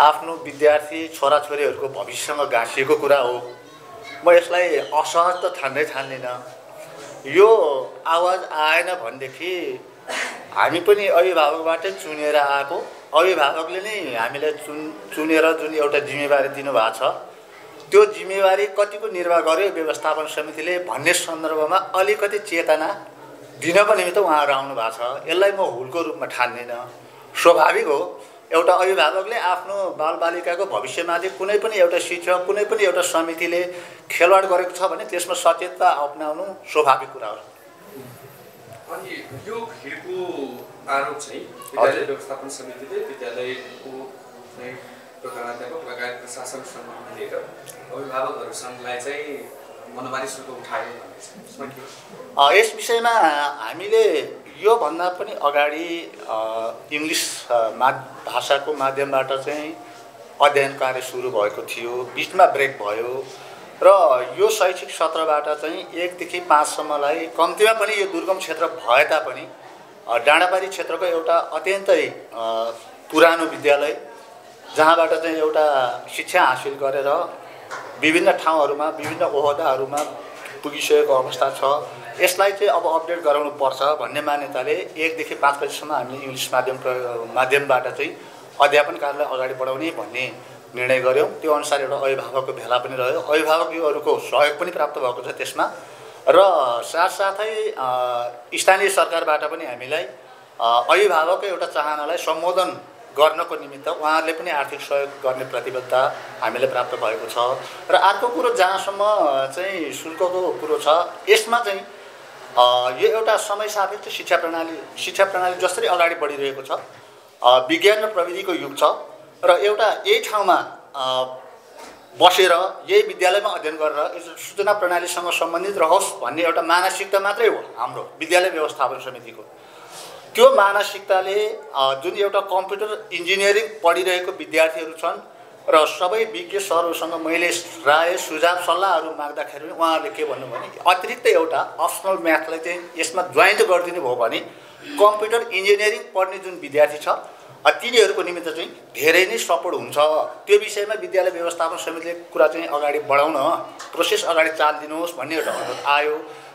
आफ्नो विद्यार्थी छोराछोरीहरूको भविष्यसँग गाँसिएको कुरा हो म यसलाई असहज त ठान्दिनँ यो आवाज आएन भनेदेखि हामी पनि अभिभावकबाटै चुनेर आएको अभिभावकले नै हामीलाई चुनेर जुन एउटा जिम्मेवारी दिनुभएको छ त्यो जिम्मेवारी कतिको निर्वाह गर्यो व्यवस्थापन समितिले भन्ने सन्दर्भमा अलिकति चेतना दिनको निमित्त उहाँहरू आउनु भएको छ यसलाई म हुलको रूपमा ठान्दिनँ स्वाभाविक हो एउटा अभिभावकले आफ्नो बालबालिकाको भविष्यमाथि कुनै पनि एउटा शिक्षक कुनै पनि एउटा समितिले खेलवाड गरेको छ भने त्यसमा सचेतता अपनाउनु स्वाभाविक कुरा हो अनि यो भिडको आरोप चाहिँ विद्यालय व्यवस्थापन समितिले विद्यालयको प्रधानाध्यापक लगायत प्रशासन सँग मिलेर अभिभावकहरू सङ्घलाई चाहिँ मनोमानी शुल्क उठायो भन्ने यस विषयमा हामीले योभन्दा पनि अगाडि इङ्ग्लिस भाषाको माध्यमबाट चाहिँ अध्ययन कार्य सुरु भएको थियो बिचमा ब्रेक भयो र यो शैक्षिक सत्रबाट चाहिँ 1 देखि 5 सम्मलाई कम्तीमा पनि यो दुर्गम क्षेत्र भए तापनि डाँडापारी क्षेत्रको एउटा अत्यन्तै पुरानो विद्यालय जहाँबाट चाहिँ एउटा शिक्षा हासिल गरेर विभिन्न ठाउँहरूमा विभिन्न ओहदाहरूमा पुगिसकेको अवस्था छ यसलाई चाहिँ अब अपडेट गराउनु पर्छ भन्ने मान्यताले 1 देखि 5 बजीसम्म हामीले इङ्ग्लिस माध्यमबाट चाहिँ अध्यापन कार्यलाई अगाडि बढाउने भन्ने निर्णय गर्यौँ त्यो अनुसार एउटा अभिभावकको भेला पनि रह्यो अभिभावकहरूको सहयोग पनि प्राप्त भएको छ त्यसमा र साथसाथै स्थानीय सरकारबाट पनि हामीलाई अभिभावकको एउटा चाहनालाई सम्बोधन गर्नको निमित्त उहाँहरूले पनि आर्थिक सहयोग गर्ने प्रतिबद्धता हामीले प्राप्त भएको छ। र अर्को कुरो जहाँसम्म चाहिँ शुल्कको कुरो छ, यसमा चाहिँ यो एउटा समय सापेक्ष शिक्षा प्रणाली जसरी अगाडि बढिरहेको छ, विज्ञान र प्रविधिको युग छ र एउटा यही ठाउँमा बसेर यही विद्यालयमा अध्ययन गरेर सूचना प्रणालीसँग सम्बन्धित रहोस् भन्ने एउटा मानसिकता मात्रै हो हाम्रो विद्यालय व्यवस्थापन समितिको। त्यो मानसिकताले जुन एउटा कम्प्युटर इन्जिनियरिङ पढिरहेको विद्यार्थीहरू छन् र सबै विज्ञ सरहरूसँग मैले राय सुझाव सल्लाहहरू माग्दाखेरि उहाँहरूले के भन्नु भने अतिरिक्त एउटा अप्सनल म्याथलाई चाहिँ यसमा जोइन्ट गरिदिनु भयो भने कम्प्युटर इन्जिनियरिङ पढ्ने जुन विद्यार्थी छ तिनीहरूको निमित्त चाहिँ धेरै नै सपोर्ट हुन्छ। त्यो विषयमा विद्यालय व्यवस्थापन समितिले कुरा चाहिँ अगाडि बढाउन, प्रोसेस अगाडि चालिदिनुहोस् भन्ने एउटा अनुरोध आयो।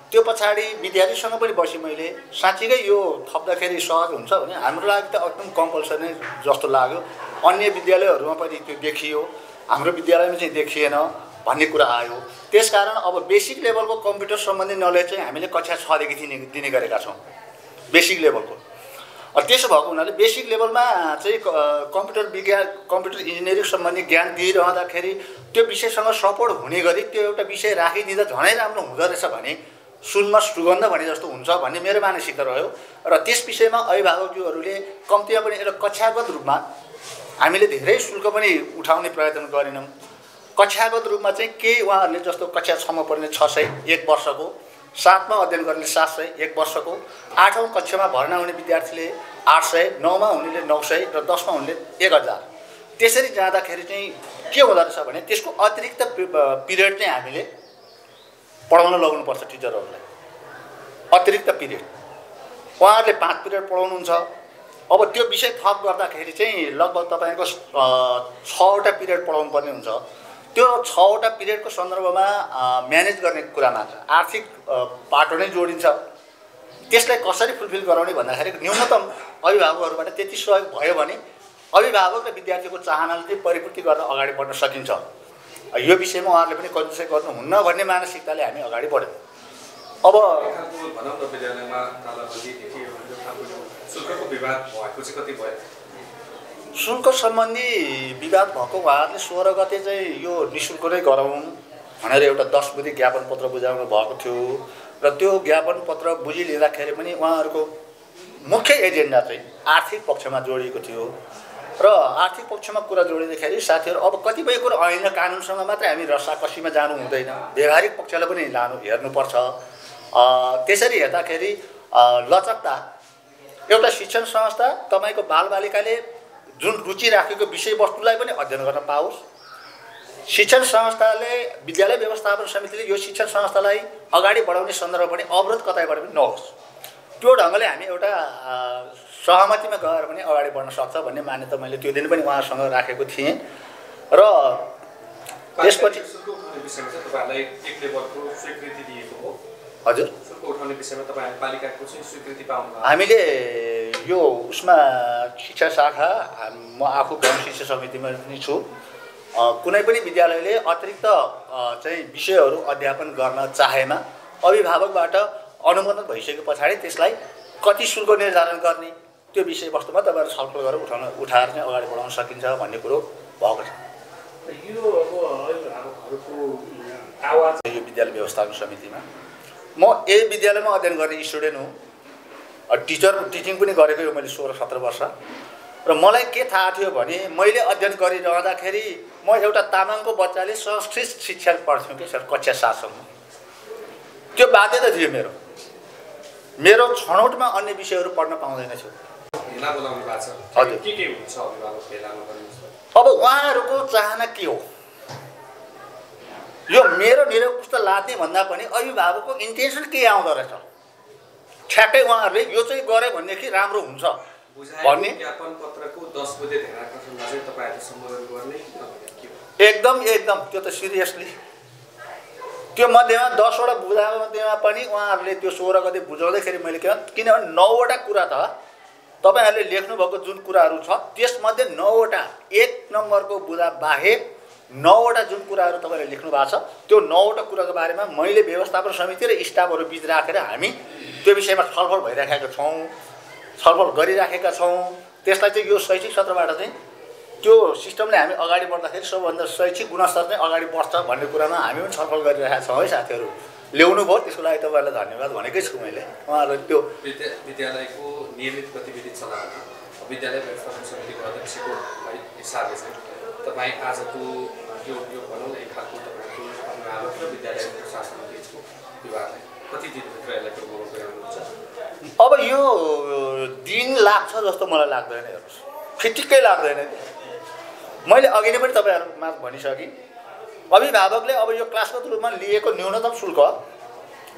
त्यो पछाडि विद्यार्थीसँग पनि बसेँ मैले, साँच्चीकै यो थप्दाखेरि सहज हुन्छ भने हाम्रो लागि त एकदम कम्पलसरी जस्तो लाग्यो। अन्य विद्यालयहरूमा पनि त्यो देखियो, हाम्रो विद्यालयमा चाहिँ देखिएन भन्ने कुरा आयो। त्यसकारण अब बेसिक लेभलको कम्प्युटर सम्बन्धी नलेज चाहिँ हामीले कक्षा 6 देखि दिने गरेका छौँ, बेसिक लेभलको। त्यसो भएको हुनाले बेसिक लेभलमा चाहिँ कम्प्युटर इन्जिनियरिङ सम्बन्धी ज्ञान दिइरहँदाखेरि त्यो विषयसँग सपोर्ट हुने गरी त्यो एउटा विषय राखिदिँदा झनै राम्रो हुँदो रहेछ भने सुनमा सुगन्ध भने जस्तो हुन्छ भन्ने मेरो मानसिकता रह्यो। र त्यस विषयमा अभिभावकज्यूहरूले कम्तीमा पनि एउटा कक्षागत रूपमा हामीले धेरै शुल्क पनि उठाउने प्रयत्न गरेनौँ। कक्षागत रूपमा चाहिँ केही उहाँहरूले जस्तो कक्षा 6मा पढ्ने 600 1 वर्षको, 7मा अध्ययन गर्ने 700 1 वर्षको, 8औं कक्षामा भर्ना हुने विद्यार्थीले 800, 9मा हुनेले 900 र 10मा हुनेले 1000। त्यसरी जाँदाखेरि चाहिँ के हुँदो रहेछ भने त्यसको अतिरिक्त पिरियड चाहिँ हामीले पढाउन लगाउनुपर्छ टिचरहरूलाई, अतिरिक्त पिरियड। उहाँहरूले 5 पिरियड पढाउनुहुन्छ। अब त्यो विषय थप गर्दाखेरि चाहिँ लगभग तपाईँको 6वटा पिरियड पढाउनु पर्ने हुन्छ। त्यो 6वटा पिरियडको सन्दर्भमा म्यानेज गर्ने कुरा मात्र आर्थिक पाटो नै जोडिन्छ। त्यसलाई कसरी फुलफिल गराउने भन्दाखेरि न्यूनतम अभिभावकहरूबाट त्यति सहयोग भयो भने अभिभावक र विद्यार्थीको चाहनाले चाहिँ परिपूर्ति गर्न अगाडि बढ्न सकिन्छ। यो विषयमा उहाँहरूले पनि कन्जुसै गर्नुहुन्न भन्ने मानसिकताले हामी अगाडि बढ्यौँ। अब भनौँ न विद्यालयमा शुल्कको विवाद भएको चाहिँ कति भयो? शुल्क सम्बन्धी विवाद भएको उहाँहरूले 16 गते चाहिँ यो निःशुल्क नै गराउँ भनेर एउटा 10 बुँदे ज्ञापन पत्र बुझाउनु भएको थियो र त्यो ज्ञापन पत्र बुझिलिँदाखेरि पनि उहाँहरूको मुख्य एजेन्डा चाहिँ आर्थिक पक्षमा जोडिएको थियो। र आर्थिक पक्षमा कुरा जोडिँदाखेरि साथीहरू अब कतिपय कुरो ऐन कानुनसँग मात्रै हामी रसाकसीमा जानु हुँदैन, व्यवहारिक पक्षलाई पनि हेर्नुपर्छ। त्यसरी हेर्दाखेरि लचकता एउटा शिक्षण संस्था तपाईँको बालबालिकाले जुन रुचि राखेको विषयवस्तुलाई पनि अध्ययन गर्न पाओस्, शिक्षण संस्थाले विद्यालय व्यवस्थापन समितिले यो शिक्षण संस्थालाई अगाडि बढाउने सन्दर्भमा पनि अवरोध कतैबाट पनि नहोस्, त्यो ढङ्गले हामी एउटा सहमतिमा गएर पनि अगाडि बढ्न सक्छ भन्ने मान्यता मैले त्यो दिन पनि उहाँसँग राखेको थिएँ। र त्यसपछि तपाईँहरूलाई एक लेभलको स्वीकृति दिएको हो? हजुर, शुल्क उठाउने विषयमा तपाईँहरूले पालिकाको चाहिँ स्वीकृति पाउनु? हामीले यो उसमा शिक्षा शाखा म आफू गाउँ शिक्षा समितिमा पनि छु। कुनै पनि विद्यालयले अतिरिक्त चाहिँ विषयहरू अध्यापन गर्न चाहेमा अभिभावकबाट अनुमोदन भइसके पछाडि त्यसलाई कति शुल्क निर्धारण गर्ने त्यो विषयवस्तुमा तपाईँहरू छलफल गरेर उठाएर चाहिँ अगाडि बढाउन सकिन्छ भन्ने कुरो भएको छ। यो अब अभिभावकहरूको आवाज यो विद्यालय व्यवस्थापन समितिमा म यही विद्यालयमा अध्ययन गर्ने स्टुडेन्ट हुँ, टिचिङ पनि गरेको यो मैले 16-17 वर्ष। र मलाई के थाहा थियो भने मैले अध्ययन गरिरहँदाखेरि म एउटा तामाङको बच्चाले संस्कृत शिक्षा पढ्थ्यौँ कि सर कक्षा 7सम्म, त्यो बाध्यता थियो मेरो छनौटमा अन्य विषयहरू पढ्न पाउँदैन थियो। हजुर, के हुन्छ अभिभावक भेलामा? अब उहाँहरूको चाहना के हो यो मेरो निरकुश त लाद्ने भन्दा पनि अभिभावकको इन्टेन्सन के आउँदो रहेछ, ठ्याक्कै उहाँहरूले यो चाहिँ गरे भनेदेखि राम्रो हुन्छ भन्ने ज्ञापन पत्रको 10 बुँदे ध्यानाकर्षणमा चाहिँ तपाईँहरूले सम्बोधन गर्ने एकदम त्यो त सिरियसली त्यो मध्येमा 10वटा बुझाएको मध्येमा पनि उहाँहरूले त्यो 16 गते बुझाउँदाखेरि मैले किनभने 9वटा कुरा त तपाईँहरूले लेख्नुभएको जुन कुराहरू छ त्यसमध्ये 9वटा 1 नम्बरको बुझा बाहेक 9वटा जुन कुराहरू तपाईँले लेख्नु भएको छ त्यो 9वटा कुराको बारेमा मैले व्यवस्थापन समिति र स्टाफहरू बीच राखेर हामी त्यो विषयमा छलफल भइराखेका छौँ, छलफल गरिराखेका छौँ। त्यसलाई चाहिँ यो शैक्षिक सत्रबाट चाहिँ त्यो सिस्टमले हामी अगाडि बढ्दाखेरि सबभन्दा शैक्षिक गुणस्तर चाहिँ अगाडि बढ्छ भन्ने कुरामा हामी पनि छलफल गरिरहेका छौँ है साथीहरू। ल्याउनु भयो त्यसको लागि तपाईँहरूलाई धन्यवाद भनेकै छु मैले। उहाँहरूलाई त्यो विद्यालयको नियमित गतिविधि चलाउन विद्यालय व्यवस्थापन समितिको अध्यक्षको हिसाबले चाहिँ तपाईँ आजको यो भनौँ एक खालको तपाईँको अभिभावक र विद्यालय प्रशासन बिचको विवादलाई कति दिनभित्र यसलाई प्रभाव पुर्याउनुहुन्छ? अब यो दिन लाग्छ जस्तो मलाई लाग्दैन। हेर्नुहोस् फिटिक्कै लाग्दैन। मैले अघि नै पनि तपाईँहरूमा भनिसकेँ अभिभावकले अब यो क्लासगत रूपमा लिएको न्यूनतम शुल्क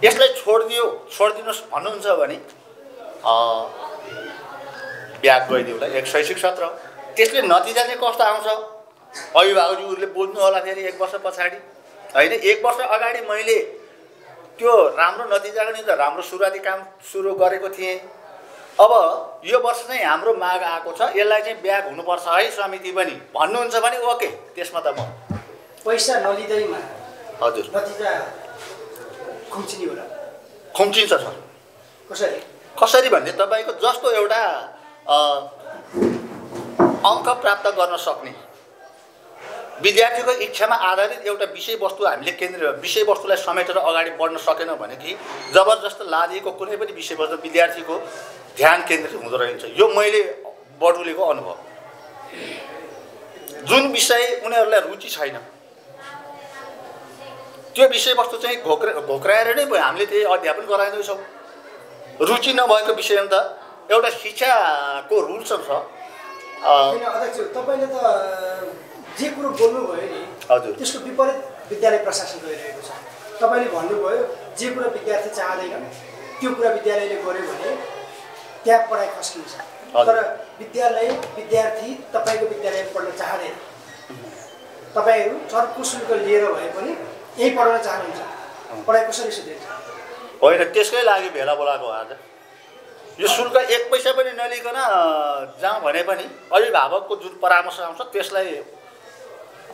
यसलाई छोडिदिनुहोस् भन्नुहुन्छ भने ब्याग गइदिउँला एक शैक्षिक सत्र। त्यसले नतिजा चाहिँ कस्तो आउँछ अभिभावकज्यूहरूले बुझ्नु होला। फेरि 1 वर्ष पछाडि होइन 1 वर्ष अगाडि मैले त्यो राम्रो नतिजाको निम्ति राम्रो सुरुवाती काम सुरु गरेको थिएँ। अब यो वर्ष चाहिँ हाम्रो माग आएको छ यसलाई चाहिँ ब्याग हुनुपर्छ है समिति पनि भन्नुहुन्छ भने ओके त्यसमा त म पैसा नलिँदैमा हजुर नतिजा खुम्चिने होला। खुम्चिन्छ सर। कसरी भन्ने तपाईँको जस्तो एउटा अङ्क प्राप्त गर्न सक्ने विद्यार्थीको इच्छामा आधारित एउटा विषयवस्तु हामीले केन्द्रीय विषयवस्तुलाई समेटेर अगाडि बढ्न सकेनौँ भने कि जबरजस्त लादिएको कुनै पनि विषयवस्तु विद्यार्थीको ध्यान केन्द्रित हुँदो रहेछ। यो मैले बटुलेको अनुभव। जुन विषय उनीहरूलाई रुचि छैन त्यो विषयवस्तु चाहिँ घोक्राएर नै हामीले त्यही अध्यापन गराइँदैछौँ। रुचि नभएको विषयमा त एउटा शिक्षाको रुल्स छ। अध्यक्ष तपाईँले त जे कुरो बोल्नुभयो नि हजुर त्यसको विपरीत विद्यालय प्रशासन गरिरहेको छ। तपाईँले भन्नुभयो जे कुरा विद्यार्थी चाहँदैन त्यो कुरा विद्यालयले गर्यो भने त्यहाँ पढाइ खस्किन्छ। तर विद्यार्थी तपाईँको विद्यालय पढ्न चाहँदैन। तपाईँहरू चर्को शुल्क लिएर भए पनि यही पढाउन चाहनुहुन्छ। पढाइ कसरी सुध्रिन्छ? होइन त्यसकै लागि भेला बोलाएको आज। यो शुल्क 1 पैसा पनि नलिकन जाउँ भने पनि अभिभावकको जुन परामर्श आउँछ त्यसलाई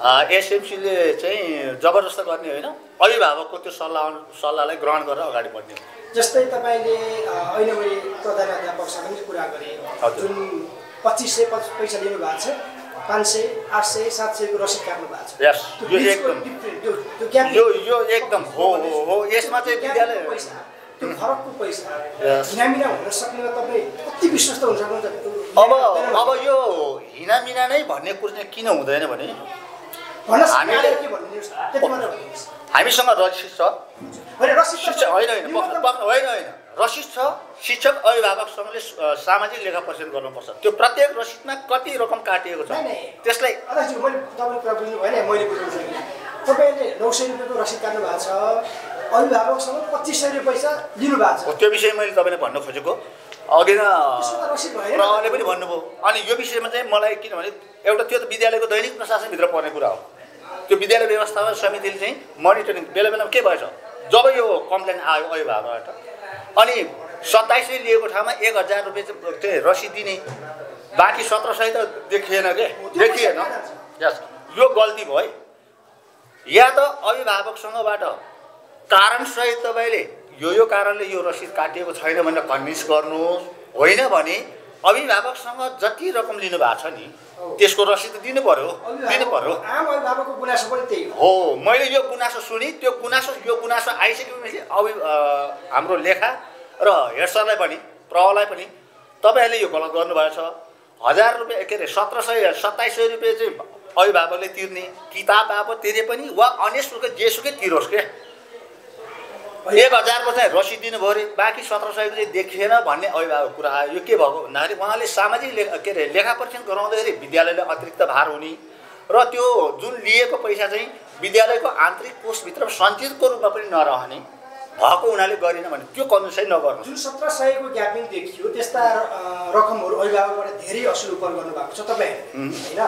एसएमसीले चाहिँ जबरजस्त गर्ने होइन अभिभावकको त्यो सल्लाहलाई ग्रहण गरेर अगाडि बढ्ने। जस्तै तपाईँले अहिले मैले प्रधानाध्यापकसँग पनि कुरा गरेँ जुन 2500 पैसा लिनुभएको छ 500 800 700 को रसिद काट्नु भएको छ। यस यो एकदम हो यसमा चाहिँ विद्यालय त्यो फरकको पैसा हिनामिना हुन सक्नेमा तपाईँ कति विश्वस्त हुन सक्नुहुन्छ? अब यो हिनामिना नै भन्ने कुरा चाहिँ किन हुँदैन भने हामीसँग रसिद छ होइन रसिद छ। शिक्षक अभिभावकसँगले सामाजिक लेखा परीक्षण गर्नुपर्छ। त्यो प्रत्येक रसिदमा कति रकम काटिएको छ त्यसलाई तपाईँले 900 रुपियाँको रसिद काट्नु भएको छ अभिभावकसँग 2500 पैसा लिनु भएको छ। त्यो विषय मैले तपाईँले भन्न खोजेको अघि न प्रहरीले पनि भन्नुभयो। अनि यो विषयमा चाहिँ मलाई किनभने एउटा त्यो त विद्यालयको दैनिक प्रशासनभित्र पर्ने कुरा हो। त्यो विद्यालय व्यवस्थापन समितिले चाहिँ मोनिटरिङ बेला बेलामा के भएछ जब यो कम्प्लेन आयो अभिभावकबाट अनि 2700 लिएको ठाउँमा 1000 रुपियाँ चाहिँ रसिद दिने बाँकी 1700 त देखिएन देखिएन। यस यो गल्ती भयो। या त अभिभावकसँगबाट कारणसहित तपाईँले यो कारणले यो रसिद काटिएको छैन भनेर कन्भिन्स गर्नुहोस्। होइन भने अभिभावकसँग जति रकम लिनु भएको छ नि त्यसको रसिद दिनु पर्यो। आम अभिभावकको गुनासो पनि त्यही हो। मैले यो गुनासो सुनि यो गुनासो आइसकेपछि हाम्रो लेखा र हेड सरलाई पनि प्रहलाई पनि तपाईँहरूले यो गलत गर्नुभएछ। 1000 रुपियाँ के अरे 2700 रुपियाँ चाहिँ अभिभावकले तिर्ने किताब बाबत तिरे पनि वा अन्य शुल्क जेसुकै तिरोस् के 1000 को चाहिँ रसिद दिनुभयो अरे बाँकी 1700 चाहिँ देखिएन भन्ने अभिभावक कुरा आयो। यो के भएको भन्दाखेरि उहाँले सामाजिक के अरे लेखा परीक्षण गराउँदाखेरि विद्यालयले अतिरिक्त भार हुने र त्यो जुन लिएको पैसा चाहिँ विद्यालयको आन्तरिक कोषभित्र सञ्चितको रूपमा पनि नरहने भएको उनीहरूले गरेन भने त्यो कन्जुसाइ नगर्नु। जुन 1700 को ग्यापिङ देखियो त्यस्ता रकमहरू अभिभावकबाट धेरै असुल उपर गर्नुभएको छ तपाईँहरूले होइन।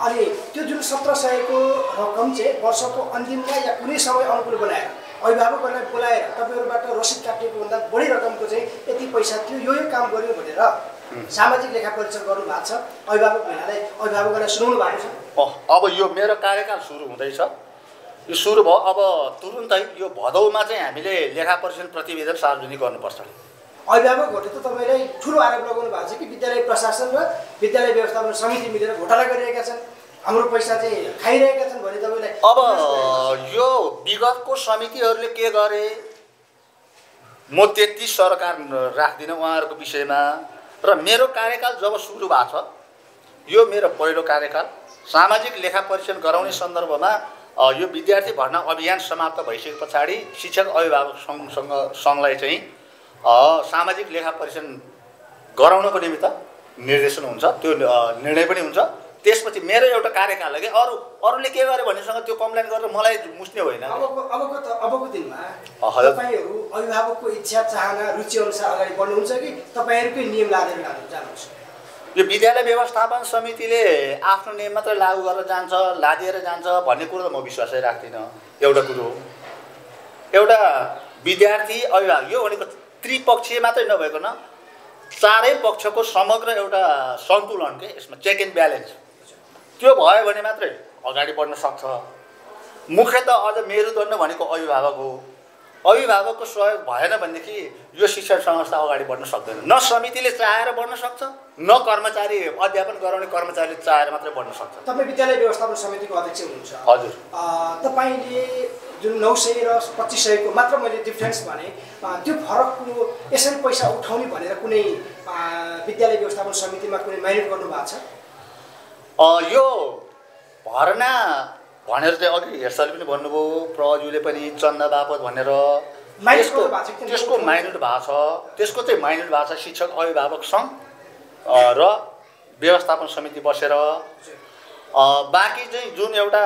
अनि त्यो जुन 1700 को रकम चाहिँ वर्षको अन्तिममा या कुनै समय अनुकूल बनाएर अभिभावकहरूलाई बोलाएर तपाईँहरूबाट रसिद काटिएको भन्दा बढी रकमको चाहिँ यति पैसा थियो यो काम गर्यो भनेर सामाजिक लेखा परीक्षण गर्नुभएको छ। अभिभावकहरूलाई सुनाउनु भएको छ। अब यो मेरो कार्यकाल सुरु हुँदैछ। यो सुरु भयो अब तुरुन्तै यो भदौमा चाहिँ हामीले लेखा परीक्षण प्रतिवेदन सार्वजनिक गर्नुपर्छ। अभिभावकहरूले त तपाईँलाई ठुलो आरोप लगाउनु भएको छ कि विद्यालय प्रशासन र विद्यालय व्यवस्थापन समिति मिलेर घोटाला गरिरहेका छन्, हाम्रो पैसा चाहिँ खाइरहेका छन् भने तपाईँलाई अब यो विगतको समितिहरूले के गरे म त्यति सरकार राख्दिनँ उहाँहरूको विषयमा। र मेरो कार्यकाल जब सुरु भएको छ, यो मेरो पहिलो कार्यकाल, सामाजिक लेखा परीक्षण गराउने सन्दर्भमा यो विद्यार्थी भर्ना अभियान समाप्त भइसके पछाडि शिक्षक अभिभावक सङ्घलाई चाहिँ सामाजिक लेखा परीक्षण गराउनको निमित्त निर्देशन हुन्छ, त्यो निर्णय पनि हुन्छ। त्यसपछि मेरो एउटा कार्यकाल हो कि अरूले के गर्यो भनेसँग त्यो कम्प्लेन गरेर मलाई मुस्ने होइन। अबको दिनमा तपाईँहरू अभिभावकको इच्छा चाहना रुचि अनुसार अगाडि बढ्नुहुन्छ कि तपाईँहरूकै नियम लादेर जानुहुन्छ? यो विद्यालय व्यवस्थापन समितिले आफ्नो नियम मात्रै लागू गरेर जान्छ, लादिएर जान्छ भन्ने कुरो त म विश्वासै राख्दिनँ। एउटा कुरो एउटा विद्यार्थी अभिभावक यो भनेको त्रिपक्षीय मात्रै नभएको न, चारै पक्षको समग्र एउटा सन्तुलन के यसमा चेक एन्ड ब्यालेन्स त्यो भयो भने मात्रै अगाडि बढ्न सक्छ। मुख्यतः अझ मेरुदण्ड भनेको अभिभावक हो। अभिभावकको सहयोग भएन भनेदेखि यो शिक्षण संस्था अगाडि बढ्न सक्दैन। न समितिले चाहेर बढ्न सक्छ, न कर्मचारी अध्यापन गराउने कर्मचारीले चाहेर मात्रै बढ्न सक्छ। तपाईँ विद्यालय व्यवस्थापन समितिको अध्यक्ष हुनुहुन्छ। हजुर। तपाईँले जुन 900 र 2500 को मात्र मैले डिफ्रेन्स भने त्यो फरकको यसरी पैसा उठाउने भनेर कुनै विद्यालय व्यवस्थापन समितिमा कुनै माइन्ड गर्नु भएको छ? यो भर्ना भनेर चाहिँ अघि हेरसरले पनि भन्नुभयो, प्रजुले पनि चन्दा बापत भनेर त्यसको माइन्युट भएको छ। त्यसको चाहिँ माइन्युट भएको छ शिक्षक अभिभावक सङ्घ र व्यवस्थापन समिति बसेर। बाँकी चाहिँ जुन एउटा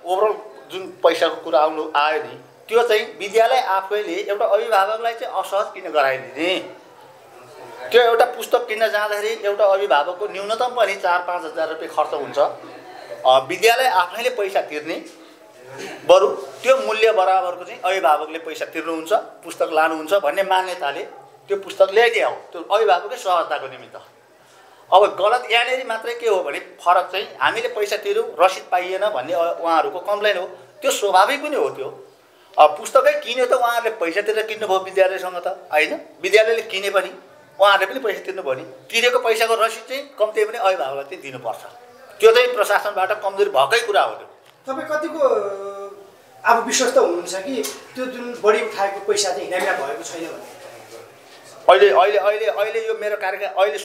ओभरअल जुन पैसाको कुरा आयो नि, त्यो चाहिँ विद्यालय आफैले एउटा अभिभावकलाई चाहिँ असहज किन गराइदिने। त्यो एउटा पुस्तक किन्न जाँदाखेरि एउटा अभिभावकको न्यूनतम पनि 4-5 हजार रुपियाँ खर्च हुन्छ। विद्यालय आफैले पैसा तिर्ने, बरु त्यो मूल्य बराबरको चाहिँ अभिभावकले पैसा तिर्नुहुन्छ, पुस्तक लानुहुन्छ भन्ने मान्यताले त्यो पुस्तक ल्याइदिए हो, त्यो अभिभावककै सहजताको निमित्त। अब गलत यहाँनिर मात्रै के हो भने फरक चाहिँ हामीले पैसा तिर्यौँ रसिद पाइएन भन्ने उहाँहरूको कम्प्लेन हो। त्यो स्वाभाविक पनि हो। त्यो पुस्तकै किन्यो त उहाँहरूले पैसा तिरेर किन्नुभयो विद्यालयसँग त होइन, विद्यालयले किने पनि उहाँहरूले पनि पैसा तिर्नुभयो नि, तिरेको पैसाको रसिद चाहिँ कम्ती पनि अभिभावकलाई चाहिँ दिनुपर्छ। त्यो चाहिँ प्रशासनबाट कमजोरी भएकै कुरा हो। त्यो तपाईँ कतिको अब विश्वस्त हुनुहुन्छ कि त्यो जुन बढी उठाएको पैसा चाहिँ हिनामिना भएको छैन भने? अहिले यो मेरो कार्यकाल अहिले